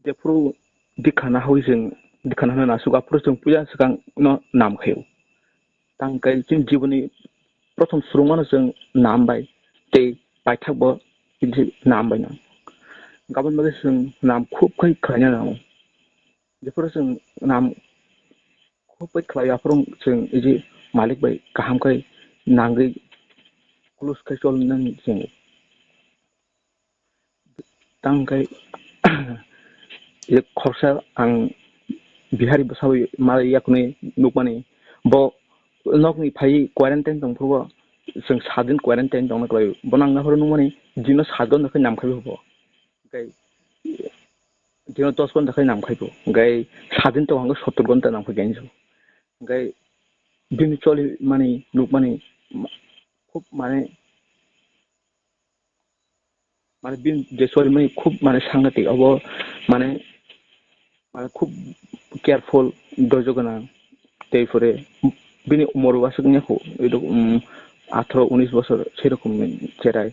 jephuru dikha nahawi chwng dikha nahana nasuk, aphuru chwng puya swkang no nam khaio. Tang kai chini jiboni prothom swrwngmano chwng nam bai tei paithakbo chini nam bai no. Gabon bagwi chwng nam khub khai khlaina nango. Jephuru chwng nam khub khai khlaio, aphuru chwng iji malik bai kaham khai nangwi close khai chol nang chwng. Tang khe, je khoroksa ang Bihari bwsawi malai yakni nukmani, bo nokni phai quarantine tong phuru bo, chwng sadin quarantine tongna kwlai, bo nang naphuru nukmani, jino sadon khe nam khai bo. Tei dino dos ghonta khai nam khai bo. Hingkai sadin to hangke sottor ghonta nam khai gainjo. Hingkai bini choli mani nuk mani khub mane, mane bini je choli mani khub mane sangatik abo mane, mane khub careful, doijo gwnang. Tei pore bini umor bo aswk wngya kho, edo, um, atharo unis bosor sei rokom ni cherai.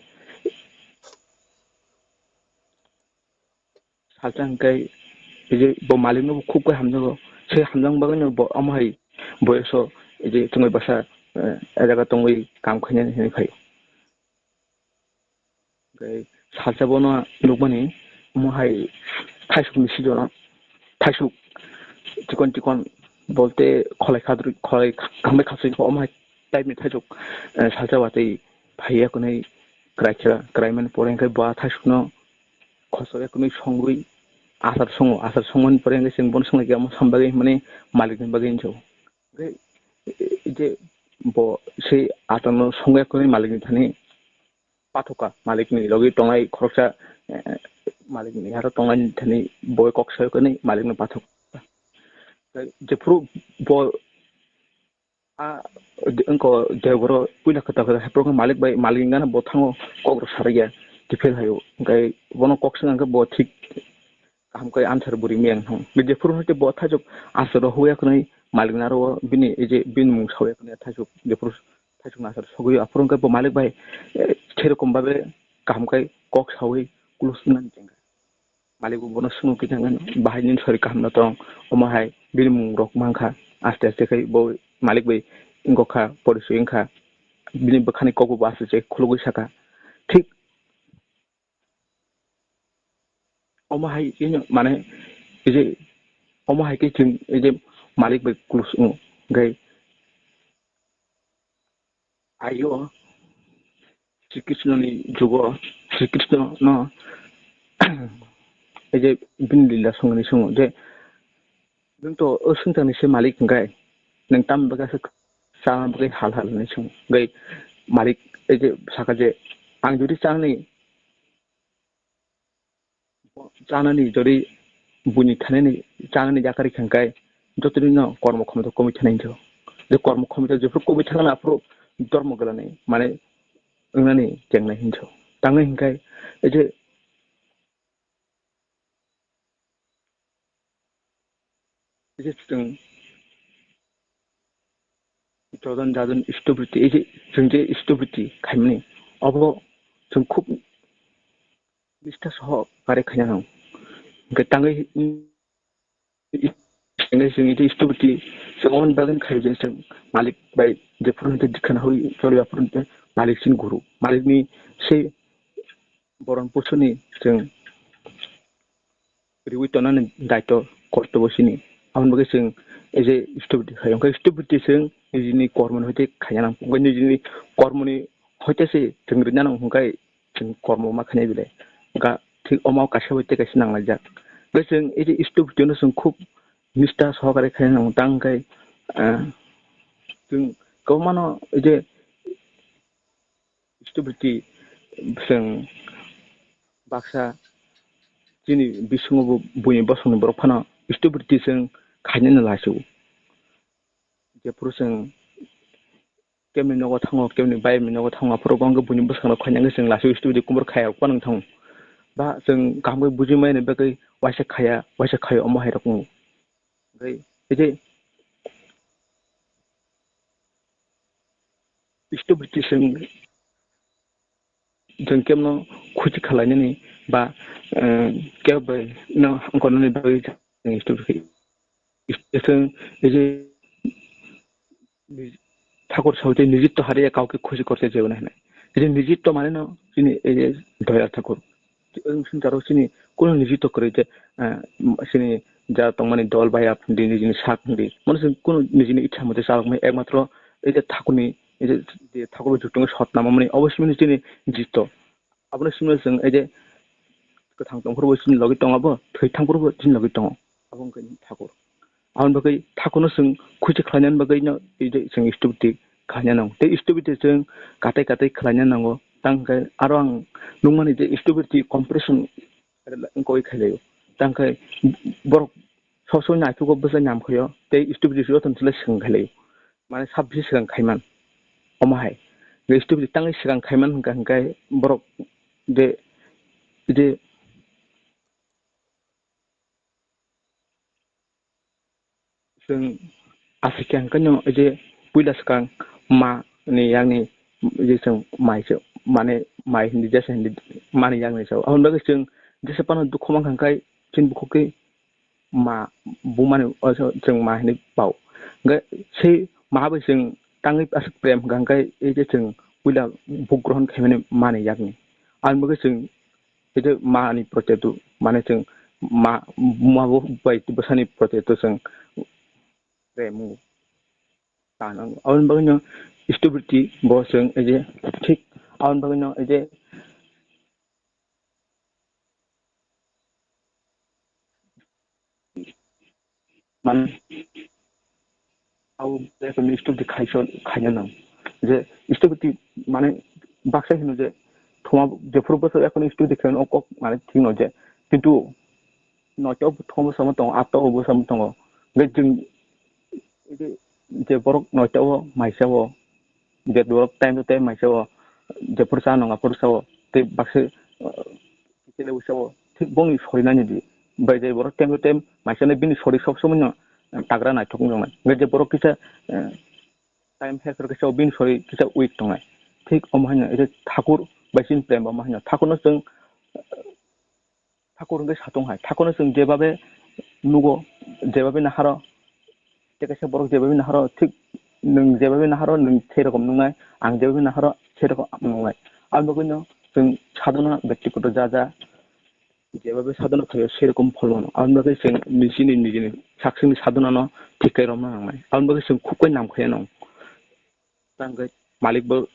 Salsa hingkai, ei je bo malik no bo khub khe hamjago. Se hamjak bagwi no bo omo hai boyoso, ei je chwngwi bwsa, eh, a jaga tongwi kam khainani hinwi phaio. Hingkai salsa bono nukmani omo hai thaisuk ni season o, thaisuk chikon chikon bolte kholai khadrwi, kholai khambai khasui omo hai type ni thaisuk, eh, salsa watwi phaiya kunui kwrai khe, kwrai mani pore hingkai bo a thaisuk no khosok ya kunui songwi achar songo, achar songmani pore hingke chwng bono swnglai khe omo sam bagwi hinmani malik ni bagwi hinwi sago. Hingke je bo se achar no songya kunui malik ni thani pathoka, malik ni logi tongnai khoroksa, eh, malik ni aro tongnai thani bo kok sayo kunui malik no pathoka. Jephuru bo a, wngkha deboro puila kwtal kwtal haphuru malik bai, malik wngkha bo thango kok rok saraiya, kiphil haio. Hingke bono kok swngkha hingke bo thik kaham khe answer bo rimaya wngthang. Jephuru hwnkhe bo thaisuk answer rok huya khwnwi malik naro bini, ei je bini mung sawi khwnwi thaisuk, jephuru thaisuk answer sogwi aphuru hwnkhe bo malik bai, eh, serokom babe kaham khe kok sawi close wngnani chengkha. Malik bo bono swngo khe thangkhe, "Bahai nini sori kaham no tong?" Omo hai bini mung rok mankha, aste aste khe bo malik bai wngkha, porisoi wngkha, bini bwkhani kok bo aste aste khulugwi sakha. Thik omo hai khe mane, ei je omo hai khe chwng ei je malik bai close wngo, hingkhe aio Sri Krishna ni jugo Sri Krishna no ei je bini lila songni songo je, "Nwng to o swngchar ni se malik hingkhe nwng tamo bagwi aswk chana bagwi hal hal?" hinwi swngo. Hingkhe malik ei je sakha je, "Ang jodi chana ni chanani jodi buini thanani chanani yakarwi kha hingkhe jotoni no kormo khomota komwi thanai hinjo. Je kormo khomota jephuru komwi thangna aphuru dormo gwlani mane wngnani chengnai hinjo." Tangnai hingkhe ei je, ei je chwng jojon jajon stupidity, ei je chwng je stupidity khaimani, obo chwng khub nistha sohokare khaina nango. Hingkhe tangwi, hingkhe chwng iti stupidity chwng oboni bagwino khaio je chwng malik bai jephuru hwnkhe dikha nahoi choliya phuru hwnkhe malik chini guru. Malikni sei boron pusuni chwng riwi tonani daito kortobo chini. Aboni bagwi chwng ei je stupidity khaio. Hwnkhe stupidity chwng nijini kormoni hoite khaina nango. Hwnkhe nijini kormoni hoite se chwng rwna nango hwnkhe chwng kormo ma khainai belai. Ga thik omo kaisa bai tei kaisa nanglaijak. Hwnkhe chwng ei je stupidity no chwng khub nistha sohokare khaina nango. Tang hwnkhe, ah, chwng kwbangmano ei je stupidity chwng baksa chini bisingo bo buini bosongni borok phano stupidity chwng khainani laisio. Jephuru chwng kemni nogo thango, kemni bayamni nogo thango, aphuru bo wngkha buini bwskango khaina wngkha chwng laisio stupidity kumbur khaya rok phano wng thango. Ba chwng kaham khe buji mani bagwi waisa khaya, waisa khayo omo hai rok wngo. Hwnkhe, hwnkhe stupidity chwng, chwng kemno khusi khwlainani ba, eh, kebo bai no hamkornani bagwi chwng stupidity. Chwng, ei je, thakur sao je nijitto hariya kauke khusi korte jebo na hinwi. Ei je nijitto mane no chini ei je Doyal Thakur. Chwng swngcharo chini kuno nijitto kwrwi je, ah, chini ja tongmani dol baya phungdi, nijini sak phungdi. Mano chwng kuno nijini ichha mote chalokmani ekmatro ei je thakurni, ei je, je thakur bai juktongo sot namamani obo simi chini jitto. Abono simi chwng ei je kwthang tongphuru bo chini logi tongo bo, thwi thangphuru bo chini logi tongo. Abo wngkha thakur. Aboni bagwi thakurno chwng khusi khlainani bagwino ei je chwng stupidity khlaina nango. Tei stupidity chwng katai katai khlaina nango. Tang hwnkhe aro ang nukmani je stupidity comparison wngkha oi khailai. Tangkhe borok sob somoi naithugo bwsai nam khaio, tei stupidity jotono chwla swkang khailai. Mane sab bisi swkang khaiman. Omo hai. Stupidity tangwi swkang khaiman hwnkha hwnkhe borok de, de Chwng aswk khe hwnkhe no je puila swkang ma ni yakni je chwng mai se mane mai hindi jesa hindi mani yakni sao. Aboni bagwi chwng jesa phano dukhu mankha hwnkhe chini bukhukni ma bumani chwng ma hinwi pao. Hwnkhe se ma bai chwng tangwi aswk prem hwnkha hwnkhe ei je chwng puila buk grohon khaimani mani yakni. Aboni bagwi chwng Tei ma ni proteto, mane chwng ma, ma bo bai bwsani proteto chwng remu ta nango. Aboni bagwino stupidity bo chwng ei je thik aboni bagwino ei je Mane, abo stupidity khaisa, khaina nang. Je stupidity mane baksa hino je, thoma jephuru bwswk ekhon stupidity khaina o kok mane thik no je. Kintu noito thoma bwsamo tongo, atta o bwsamo tongo. Hwnkhe chwng je borok noito o maisa o, je borok time to time maisa o, jephuru cha nang aphuru cha o, tei baksa, uh, Kile usao thik bongni sori nani di. Bai je borok time to time maisano bini sori sob somoi no tagra naithok wng tongnai. Hwnkhe je borok kisa, eh, time her kisa bini sori kisa weak tongnai. Thik omo haino ede thakur bai chini prem bo omo haino. Thakurno chwng, eh, thakur hwnkhe satong hai. Thakurno chwng jebabe nugo, jebabe naharo, Tei kaisa borok jebabi naharo thik nwng jebabi naharo nwng sei rokom nungnai, ang jebabi naharo sei rokom nungnai. Aboni bagwino chwng sadhana byaktigoto ja ja jebabi sadhana khaio sei rokom phol mano. Aboni bagwi chwng nijini nijini saksini sadhanano thik khe romna nangnai. Aboni bagwi chwng khub khe nam khaino. Tangkhe malik bo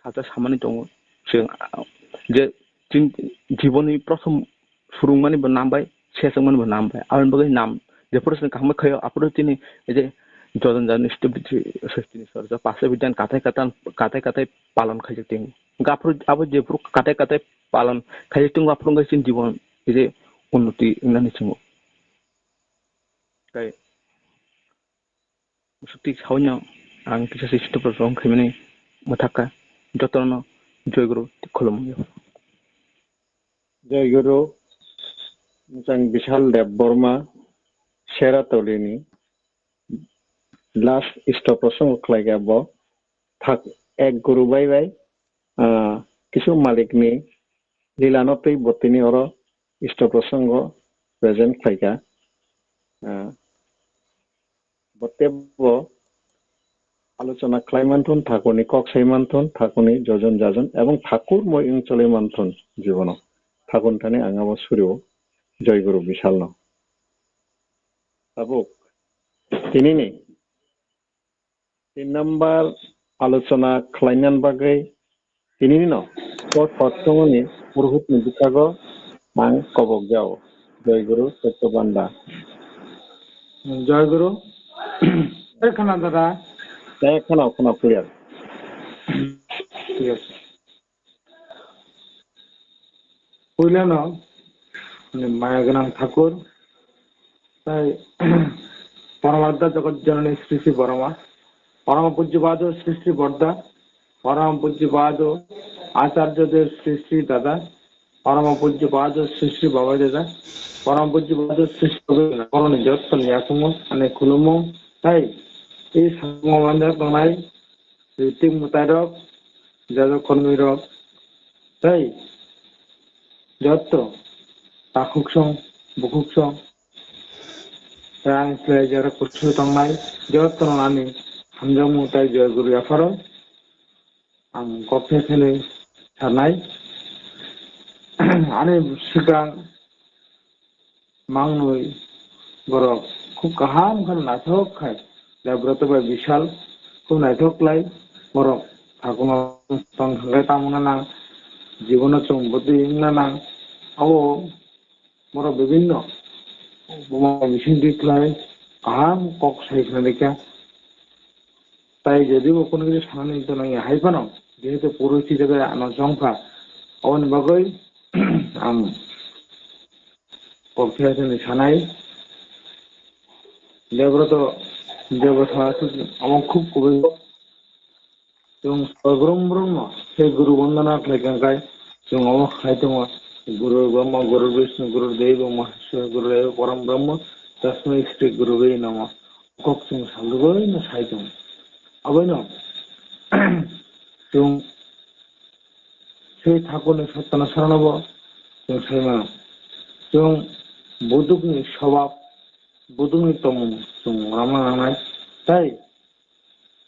salsa samani tongo. Chwng, ah, je chini jibonni prothom phwrwngmani bo nam bai, seswngmani bo nam bai. Aboni bagwi nam, jephuru chwng kaham khe khaio, aphuru chini je jojon jani stupidity, sristini sorjo, pascha bidyan katai katai, katai katai palon khaijak tongo. Hwnkhe aphuru abo jephuru katai katai palon khaijak tongo, aphuru wngkha chini jibon je unnoti wngnani chwngno. Tei Swtwi saui no ang kisa se stop rok khaimani mwthakha. Jotono joy guru khulumwi. Joy guru, nwchang Bishal Deb Borma, Sera Tolini last stop rok songo khlaikha bo. Thak ek guru bai bai, ah, kisu malikni lila no twi bo tini oro stop rok songo present khlaikha. Ah, Bo teibo alochona khlai manthun, thakurni kok sai manthun, thakurni jojon jajon ebong thakur moi wng cholai manthun jibono. Thakurni thani ang abo surio Joy Guru Bishalno. Tabuk tinini tin number alochona khlainani bagwi Tinini no, o satsongni purohitni bwsago ang kobok jao. Joy Guru Sotto Banda. Joy Guru. Tei khna dada. Tei khna, khna clear. Yes. Puilano, maya gwnang thakur, Tai Paramartha Jagat Janani Sri Sri Borma, Parama Pujya Bado Sri Sri Borda, Parama Pujya Bado Acharya Dev Sri Sri Dada, Parama Pujya Bado Sri Sri Babai Dada, Parama Pujya Bado Sri Sri Babai Dada, boroni jottoni yakungo ani khulumo, tai, ei samung manjak tongnai, ritik mwtai rok, jajak khormoi rok, tai, jotto, takhuk song, bukhuk song, Rang khlai jora kusu tongnai, jotono ani hamjakmung tai Joy Guru yapharo ang kok khe khenwi sanai. Ani swkang mangnwi borok khub kaham khe naithok khai, Debroto bai Bishal khub naithok khlai borok thakungo tong thangkhe tamo wngna nang, jibono chwng bwtwi wngna nang, abo Borok bibinno buma bising di khlai kaham kok sai khna rikha. Tai jodi bo kono kisa sanani to nangya hai phano, jehetu puroi si jaga ano chongkha, aboni bagwi ang kok thai thani sanai. Debra to, debra to aswk amo khub kubui. Chwng soi brum brum no se guru bondona khlai kha khe chwng omo khai tongo, Guru Brahma, Guru Vishnu, Guru Deva Maheshwar, Guru Deva Param Brahma, Tasmai Shri Gurave Namah. Kok chwng salugwi no sai tongo. Aboino chwng se thakurni sottona sarano bo chwng sai mano. Chwng budukni swbab, budukni tongmung chwng rwna nangnai. Tai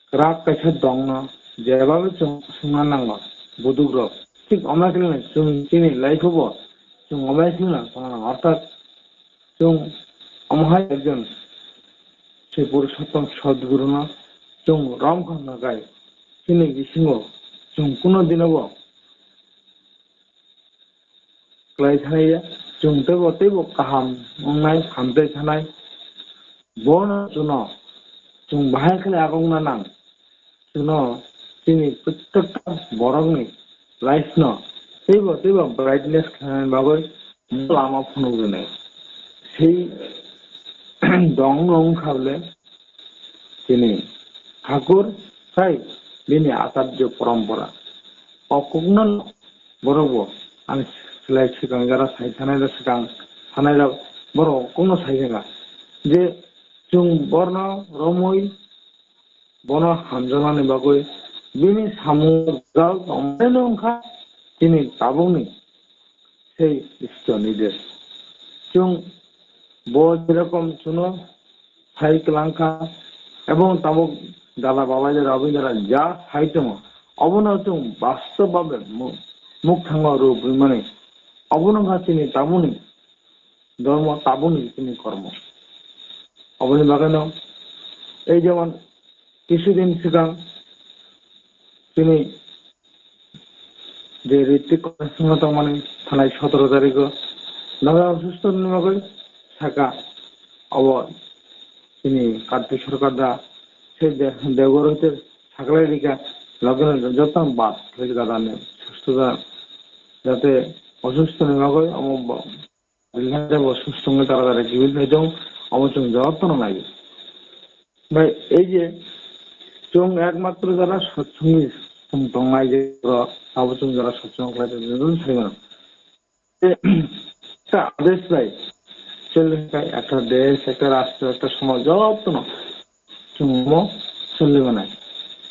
kwrak kaisa dongno jeba bo chwng swngna nango buduk rok. Thik omo khe chwng chini life o bo chwng omo khe tongna nango. Orthat chwng omo hai ekjon se Purushottom Sadguru no chwng rom kha hwnkha khe chini bisingo chwng kuno dino bo klai thangya, chwng teibo teibo kaham wngnai, hamtwi thanai. Bono chwngno chwng bahai khe agongna nang. Chwngno chini protekta borokni life no teibo teibo brightness khlaina bagwi lama phunuknai. Sei dongno wngkha bole chini thakur sai bini acharya parampara. O kokno borok bo ang slai swkang jora sai thanai rok swkang thanai rok borok kokno sai kha je chwng borno romwi bono hamjaknani bagwi bini samung jal tongmani wngkha chini tabukni sei Ishwar ni desh. Chwng bo jerokom chwngno sai kwlangkha ebong tabuk dala babai de Rabindra ja sai tongo, obono chwng bastob babe mu-, mukthango rw buimani. Obono wngkha chini tabukni dhormo, tabukni chini kormo. Oboni bagwino ei jemon kisudin swkang chini je Ritik Roshan tongmani thanai sotoro tarigo nogo osustoni bagwi saka obo chini Kartik Sarkar da se de-, degor hoite saklai rika loge loge joto bad khlai rika dani susto da jate osustoni bagwi omo bo Rilhai bo susto wngwi tara tara kibil khai tong, omo chwng jotono nai. Bai, ei je chwng ekmatro jara sotsongni chwng tongnai je borok, abo chwng jara sotsong khlai tong, jotono sai mano. Te, ta adesh bai, chwng khai ekta desh, ekta rashtra, ekta somaj jotono chwngmo choli manai.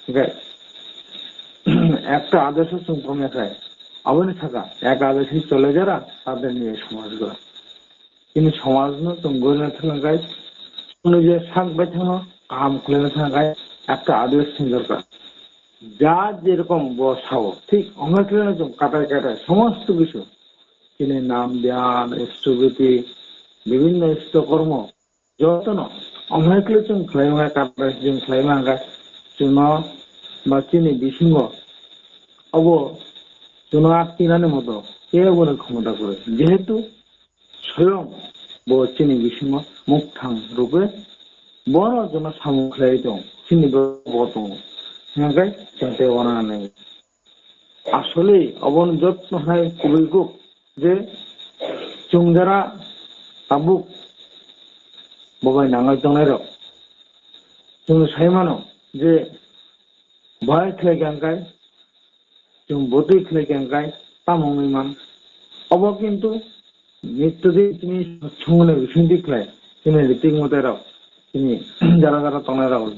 Hingkhe ekta adesh chwng phrwngya khai, aboni saka ek adesh chole jara, tate niye somaj gora. Chini somajno chwng gorina thangkha khai, chwngno je sak baithangno kaham khlaina thangkha khai, ekta adesh chwng dorkar. Ja jerokom bo sao, thik ongkha khlaina chwng katai katai somosto kisu. Chini nam dhyan, istubiti, bibhinno isto kormo, jotono omo hai khe chwng khlai mangkha, kabai chwng khlai mangkha, chwngno ba chini bisingo obo chwngno aktinani moto kebo no khomota kwrwi. Jehetu soyong bo chini bisingo mukthang rupe bono chwngno samung khlai tong, chini bo tongo, hingkhe chwng tei wananani. Asole obono joto hai kubui kuk je chwng jara tabuk bo bai nangwi tongnairok. Chwng sai mano je bai khlai kha hwnkhe, chwng botwi khlai kha hwnkhe tamo wngwi man. Obo kintu Nitto din chini songni bisingtwi khlai, chini ritik mwtai rok, chini jara jara tongnai rok,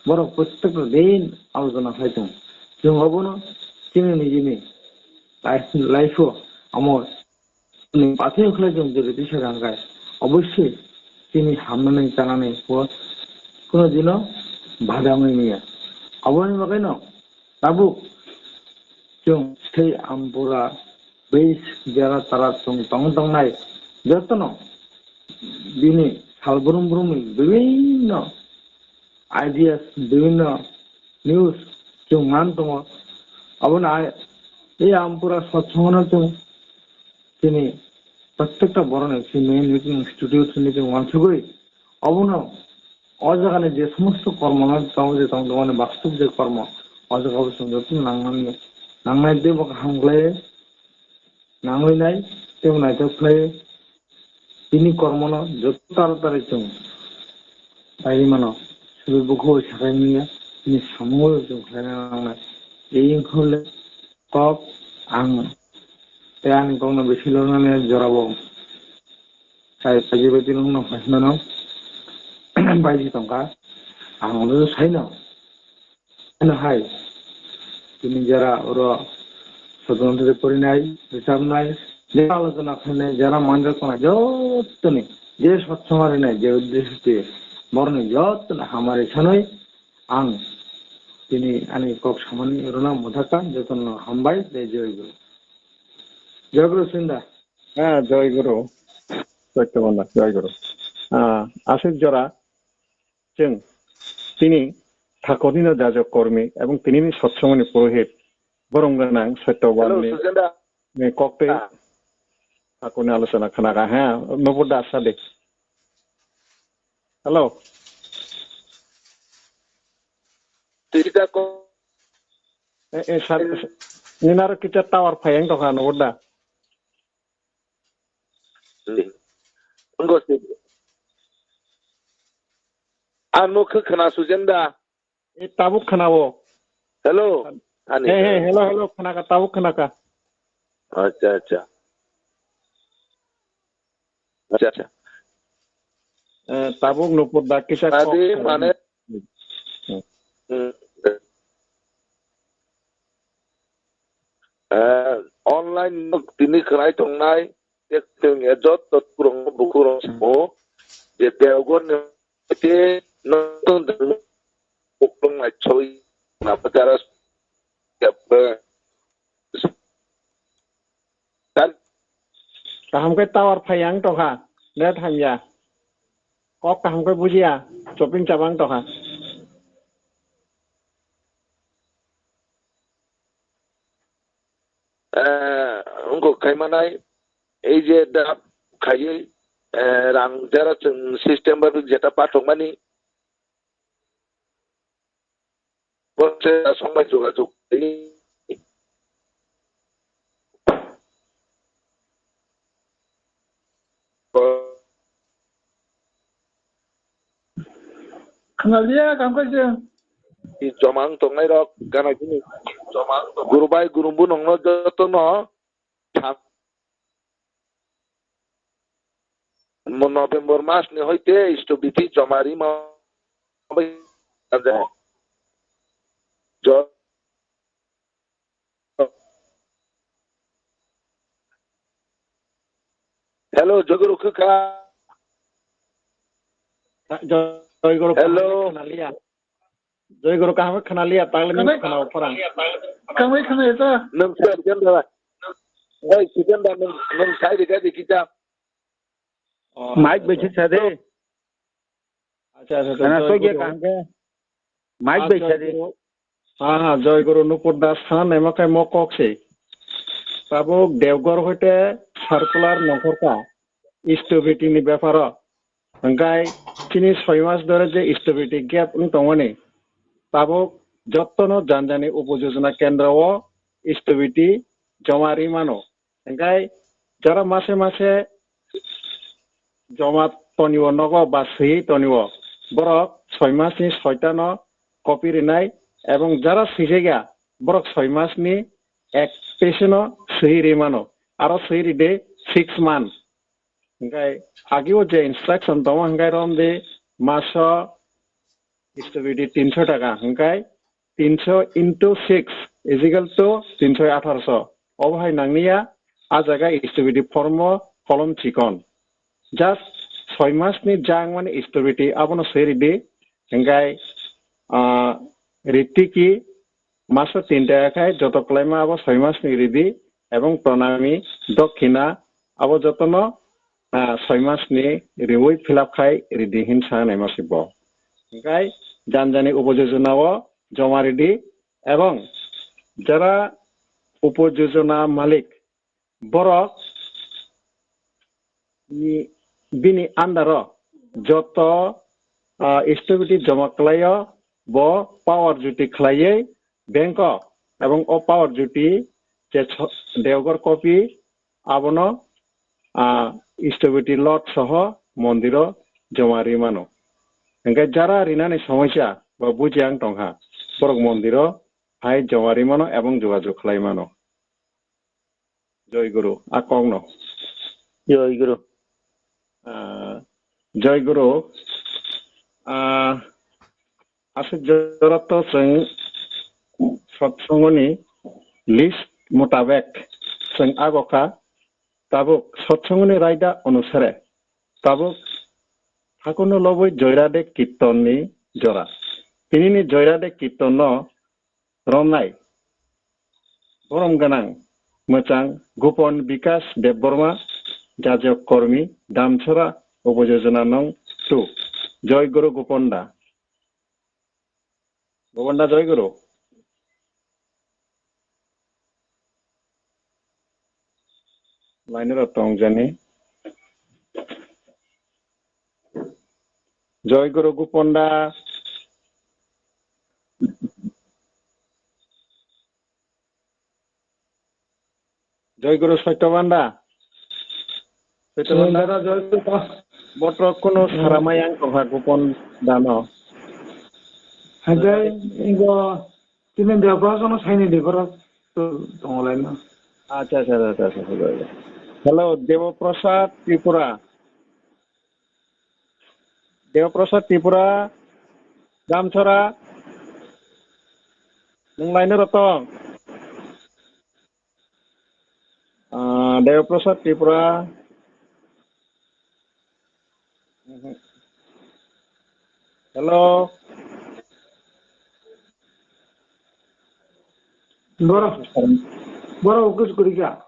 borok protekta din alochona khlai tongo. Chwng obono chini nijini life, life o amo chini pathai khlai chwng jodi tisa kha hwnkhe, obossoi chini hamnani chanani bo kuno dino bada wngwi manya. Aboni bagwino tabuk chwng sei Ampura base jera tara chwng tong tongnai jotono bini sal brum brumni bibinno ideas, bibinno news chwng man tongo. Abono ai, ei Ampura sotsongono chwng chini protekta borokni chini main meeting institute hwnwi chwng uansugwi, obono o jagani je somosto kormo no tamo je tong tongmani bastob je kormo, o jaga o chwng joto nangnani, nangnai teibo kaham khlai, nangwi nai teibo naithok khlai. Tini kormono joto taratari chwng paimano, sudu bukhuk bai sakai manya, tini samungo chwng khlaina nangnai. Tei wngkha le kok ang tei ani kokno bisi lornani jorabo sai paji bai tini wngno phaimano baiji tongkha. Ang ono saino. Ano hai, tini jara oro sodon tei porinai, rwchapnai, jara alochona khainai, jara manjak tongnai, jottoni je sot somar rinai, je uddesyo twi boroni jottoni hamari sanwi ang tini ani kok samani rwna mwthakha, jotono hambai tei joy guru. Joy guru Sinda. Ah, joy guru. Joy guru. Ah, aswk jora. Chwng tini thakurni no jajak kormi ebong tinini sotsongoni purohit borom gwnang Satya Hello, Wamni Sujenda. Ni kokte Ah. Thakurni alochona khnaka, ha, Nupur Das sadi. Hello. Tita ko- Eh, eh, sir, nini aro kita tower phai ang tongkha, Nupur Da. Wngkha se. Ang no khe khna Sujenda. E, tabuk khna o. Hello. Ani. He, he, hello, hello, khna ka, tabuk khna ka. Acha, acha. Acha, acha. Eh, tabuk Nupur Da kisa kok Adi khna. Mane. Hmm. Hmm. Eh, online no tini khwnai tongnai, tek tong ya jot tot kurang buku rong simo, je Deoghor ni te nong tong buklong nai choi na pachara ya pe. Kan Kaham khe tower phai ang tongkha, net hamya. Kok kaham khe bujiya, choping chabang tongkha. Eh, wngkha khaimanai, ei je da khaiwi, eh, rang jera chwng system bai jeta pathokmani, bo se aswk bai jogajog khaiwi. Khna liya, kam kaisa. I joma wng tongnai rok, gana gini. Guru bai guru bu nongno joto no tham. Mo November mas ni hoite stupidity joma rima bai. Jo- Hello, Joguru Khuka. Joy Guru Hello. Kaham khna liya. Joy Guru kaham khna liya, tagle nung Kamai- khna phorang. Kamai khna eta. Nung sai jan da. Oi, sijan da nung, nung sai de ga de kita. Oh, Mike acha, bai acha. Thik sa de. Acha, acha, Kana Joy soi ge Guru. Kaham ke? Mike Ah, bai Joy sa de. Guru. Ha, ha, Joy Guru Nupur Das sana naima khe mo kok se. Tabuk Deoghor hoite circular nongkhorkha, stupidity ni beparo. Hwnkhe chini soi mas dhore je stupidity gap wng tongmani. Tabuk jottono janjani upojojona kendro o stupidity joma ri mano. Hwnkhe jora mase mase joma toniwo nogo ba swiwi toniwo, borok soi masni soitano copy rinai, ebong jara swijak ya borok soi masni ek page no swiwi ri mano, aro swiwi ri de six month. Hwnkhe agio je instruction tongo hwnkhe rom de maso stupidity tinso taka, hwnkhe tinso into six is equal to tinso atharso. Obo hai nangniya, a jaga stupidity form o kolom chikon. Just soi mas ni jang mani stupidity abono soi ridi, hwnkhe, ah, ritiki maso tinta khai joto kwlaima abo soi mas ni ridi, ebong pranami, dokhina abo jotono, ah, soi mas ni riwi fill up khai ridi hin sa nai masi bo. Hwnkhe janjani upojojona o joma ridi ebong jara upojojona malik borok ni bini under o joto, ah, stupidity joma kwlaio bo power duty khwlaiwi bank o ebong o power duty je so-, Deoghor copy abono, ah, Stability Lot soho mondiro joma ri mano. Hingke jara rinani somosya ba buji ang tongkha, borok mondiro hai joma ri mano ebong jogajog khlai mano. Joy Guru, a kokno. Joy Guru. Ah, Joy Guru, ah, aswk jora to chwng satsangoni list mutabek chwng ago kha, tabuk satsangoni raida onusare tabuk thakurno lobwi Joyrade Kirtonni jora. Tinini Joyrade Kirtonno romnai borom gwnang mwchang Gupon Bikash Debbarma, Jajok Kormi, Damchara, Upojojona nong two. Joy Guru Gupon da. Gupon da, Joy Guru. Line rok tong jani. Joy Guru Gupon da. Joy Guru Satya Panda. Satya Panda. Joy Guru. Botrok kuno saramai ang tongkha Gupon dano. Hajai, ingo, tini Deoprasad no saini de, borok to tongolai no. Acha, acha, acha, acha, acha. Hello, Deoprasad Tripura. Deoprasad Tripura, Damchara, nwng laino rotong. Ah, Deoprasad Tripura. Hello. Boro, boro, kus kurika.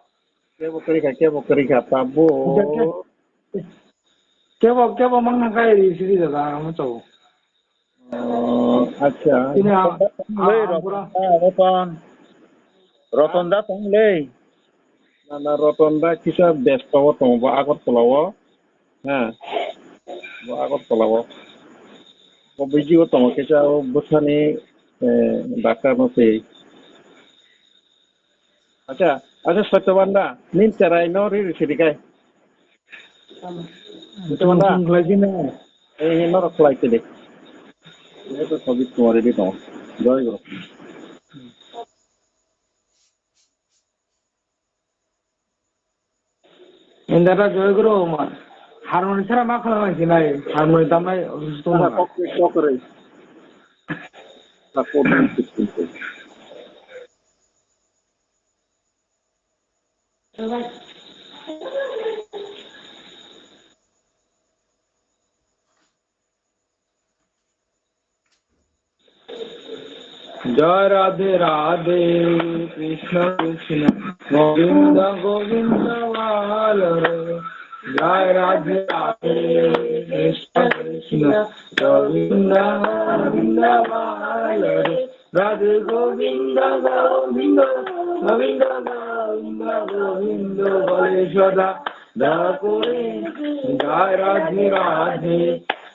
Kebo kwrwi kha, kebo kwrwi kha, tabuk. Kebo, kebo mangna kaya ri siri dada, amo chau. Oh, acha. Ini a, a, Roton, a, pura. Roton. Roton da tong le. Na, na, Roton da kisa besto o tongo, bo Agartala o. Ha. Bo Agartala o. Bo biji o tongo kisa o bwsani, eh, doctor no twi. Acha, acha, Satya Panda, nin cherai no ri ri siri kai. Satya Panda. Tong khlai sini. Eh, eh, norok khlai sini. Ini to Sabit Kumar Reddy tong. Joy Guru. Indara Joy Guru ma. Harmoni sara ma khlai sinai, harmoni damnai osusto. Sara ma. Kok, kok ri. Sara kok ri. Joy Radhe Radhe, Krishna Krishna, Govinda Govinda Bol Hare. Joy Radhe Radhe, Krishna Krishna, Govinda Govinda Bol Hare. Radhe Govinda, Govinda, Govinda, Govinda, Govinda, Bole Sada Dakore. Jai Radhe Radhe,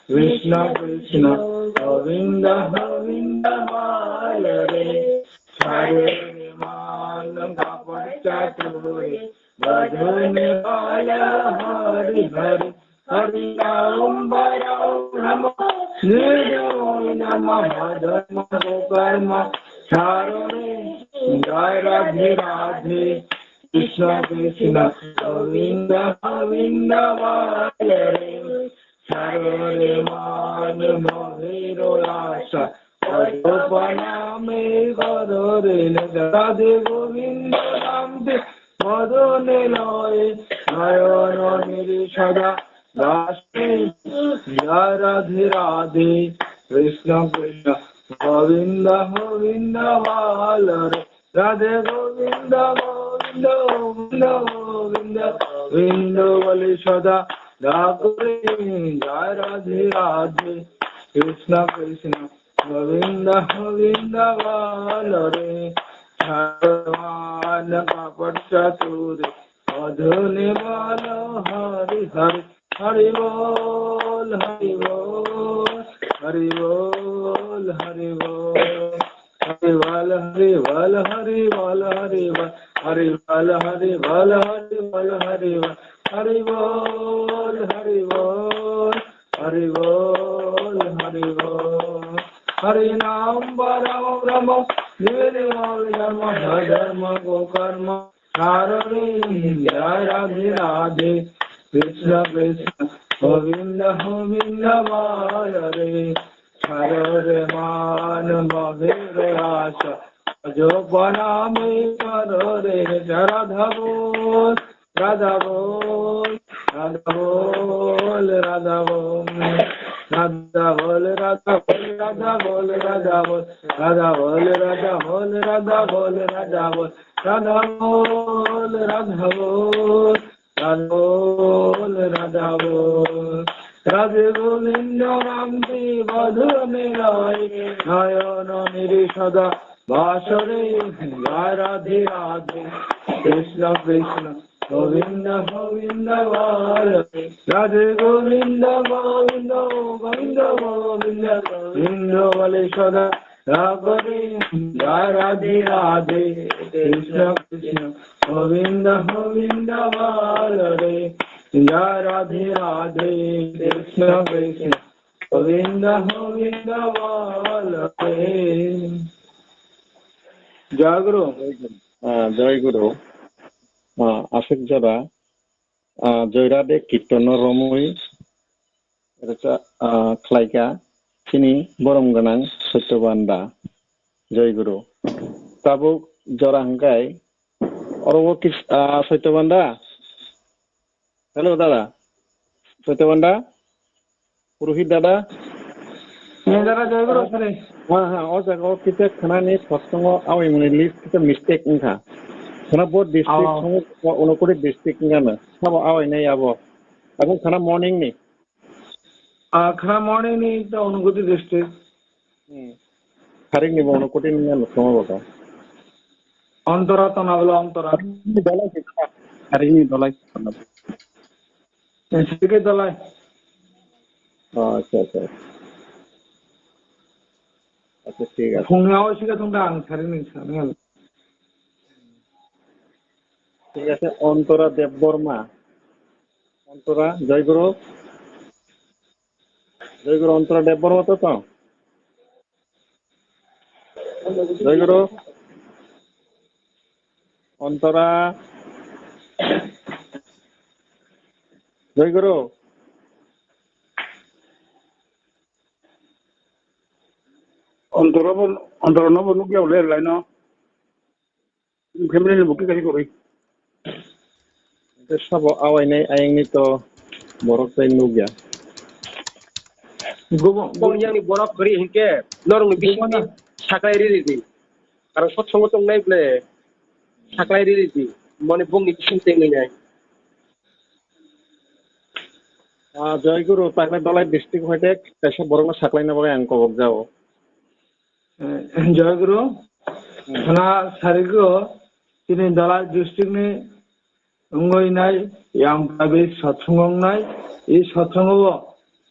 Krishna Krishna, Govinda, Govinda, Bol Hare. Sare Manu Kapad Chature, Bajrang Bala Hari Hari, Hari Ram Bala Rama, Nirjay Nama Dharma Karma, Sarone, Jai Radhe Radhe, Krishna Krishna, Govinda Govinda Bol Hare, Sarore Manu Mohiro Lasa, Padma Name Gadore Radhe Govinda Nande, Madone Loye, Nayana Niri Sada, Dasme, Jai Radhe Radhe, Krishna Krishna, Govinda Govinda Bol Hare, Radhe Govinda, Govinda, Govinda, Govinda, Govinda, Bole Sada Dakore, Jai Radhe Radhe, Krishna Krishna, Govinda, Govinda, Bol Hare, Sarvan Kapad Chature, Madhune Bala Hari Hari, Hari Bol, Hari Bol, Hari Bol, Hari Bol. Hari Bol, Hari Bol, Hari Bol, Hari Bol, Hari Bol, Hari Bol, Hari Bol, Hari Bol. Hari bol, hari bol, hari bol, hari bol. Hari nam Brahma Brahma, Hari Hari Dharma Dharma Gokarma. Hari Jai Radhe Radhe, Krishna Krishna, Govinda Govinda Hari Hare. Hari man Mahavir Rasa, Ajo Panami Hari Radha bol. Radha bol, Radha bol, Radha bol. Radha bol, Radha bol, Radha bol, Radha bol. Radha bol, Radha bol, Radha bol, Radha bol. Radha bol, Radha bol, Radha bol, Radha bol. Radhe Govinda Radhe Madhura Milai, Nayan Niri Sada Basare. Jai Radhe Radhe, Krishna Krishna, Govinda Govinda Bala Hare. Radhe Govinda Govinda Govinda Govinda, Govinda Bale Sada Radhe. Jai Radhe Radhe, Krishna Krishna, Govinda Govinda Bala Hare. Jai Radhe Radhe, Krishna Krishna, Govinda Govinda Bala Hare. Jai Guru. Ah, Jai Guru. Ah, aswk jora, ah, Joy Radhe Kirtan no romwi rwchap, ah, khlaikha chini borom gwnang Satya Panda. Jai Guru. Tabuk jora hwnkhe oro o kis-, ah, Satya Panda. Hello, dada. Satya Panda? Purohit dada? Ni dada, Jai Guru, sari. Ha, ha, o jaga o kisa khwnani satsongo awimani list kisa mistake wngkha. Khwna bo district Oh. Songo, bo Unakoti district wngkha no. Sabo awainai abo. Abo khwna morning ni. Ah, khwna morning ni to Unakoti district. Hmm. Tharik ni bo Unakoti ni ano thoma baka. Ontora tona bolo ontora. Tharik ni dolai se, tharik ni dolai se. Sike dolai. Oh, acha, acha. Acha, thik ache. Phung ni o sike thung da ang tharik ni sa, ni ang. Thik ache, Ontora Debbarma. Ontora, Jai Guru. Jai Guru, Ontora Debbarma to to? Jai Guru. Ontora. Jai Guru. Ontora bo, Ontora no bo nukya le lai no. Family ni bukti kasi kori. Sabo awainai ayang ni to borok tai nukya. Gubo, Kong yang ni borok kori hinke norong ni bising ni saklai riri di. Karang satsongo tong nai ble saklai riri di. Moni bong ni bising teng nai. Ah, Jai Guru, takle Dhalai district hoite kaisa borok no saklai na bagwi ang kobok jao. Eh, Jai Guru, Hmm. Khwna sarigo, chini Dhalai district ni wngwi nai yang private satsong wngnai, i satsongo bo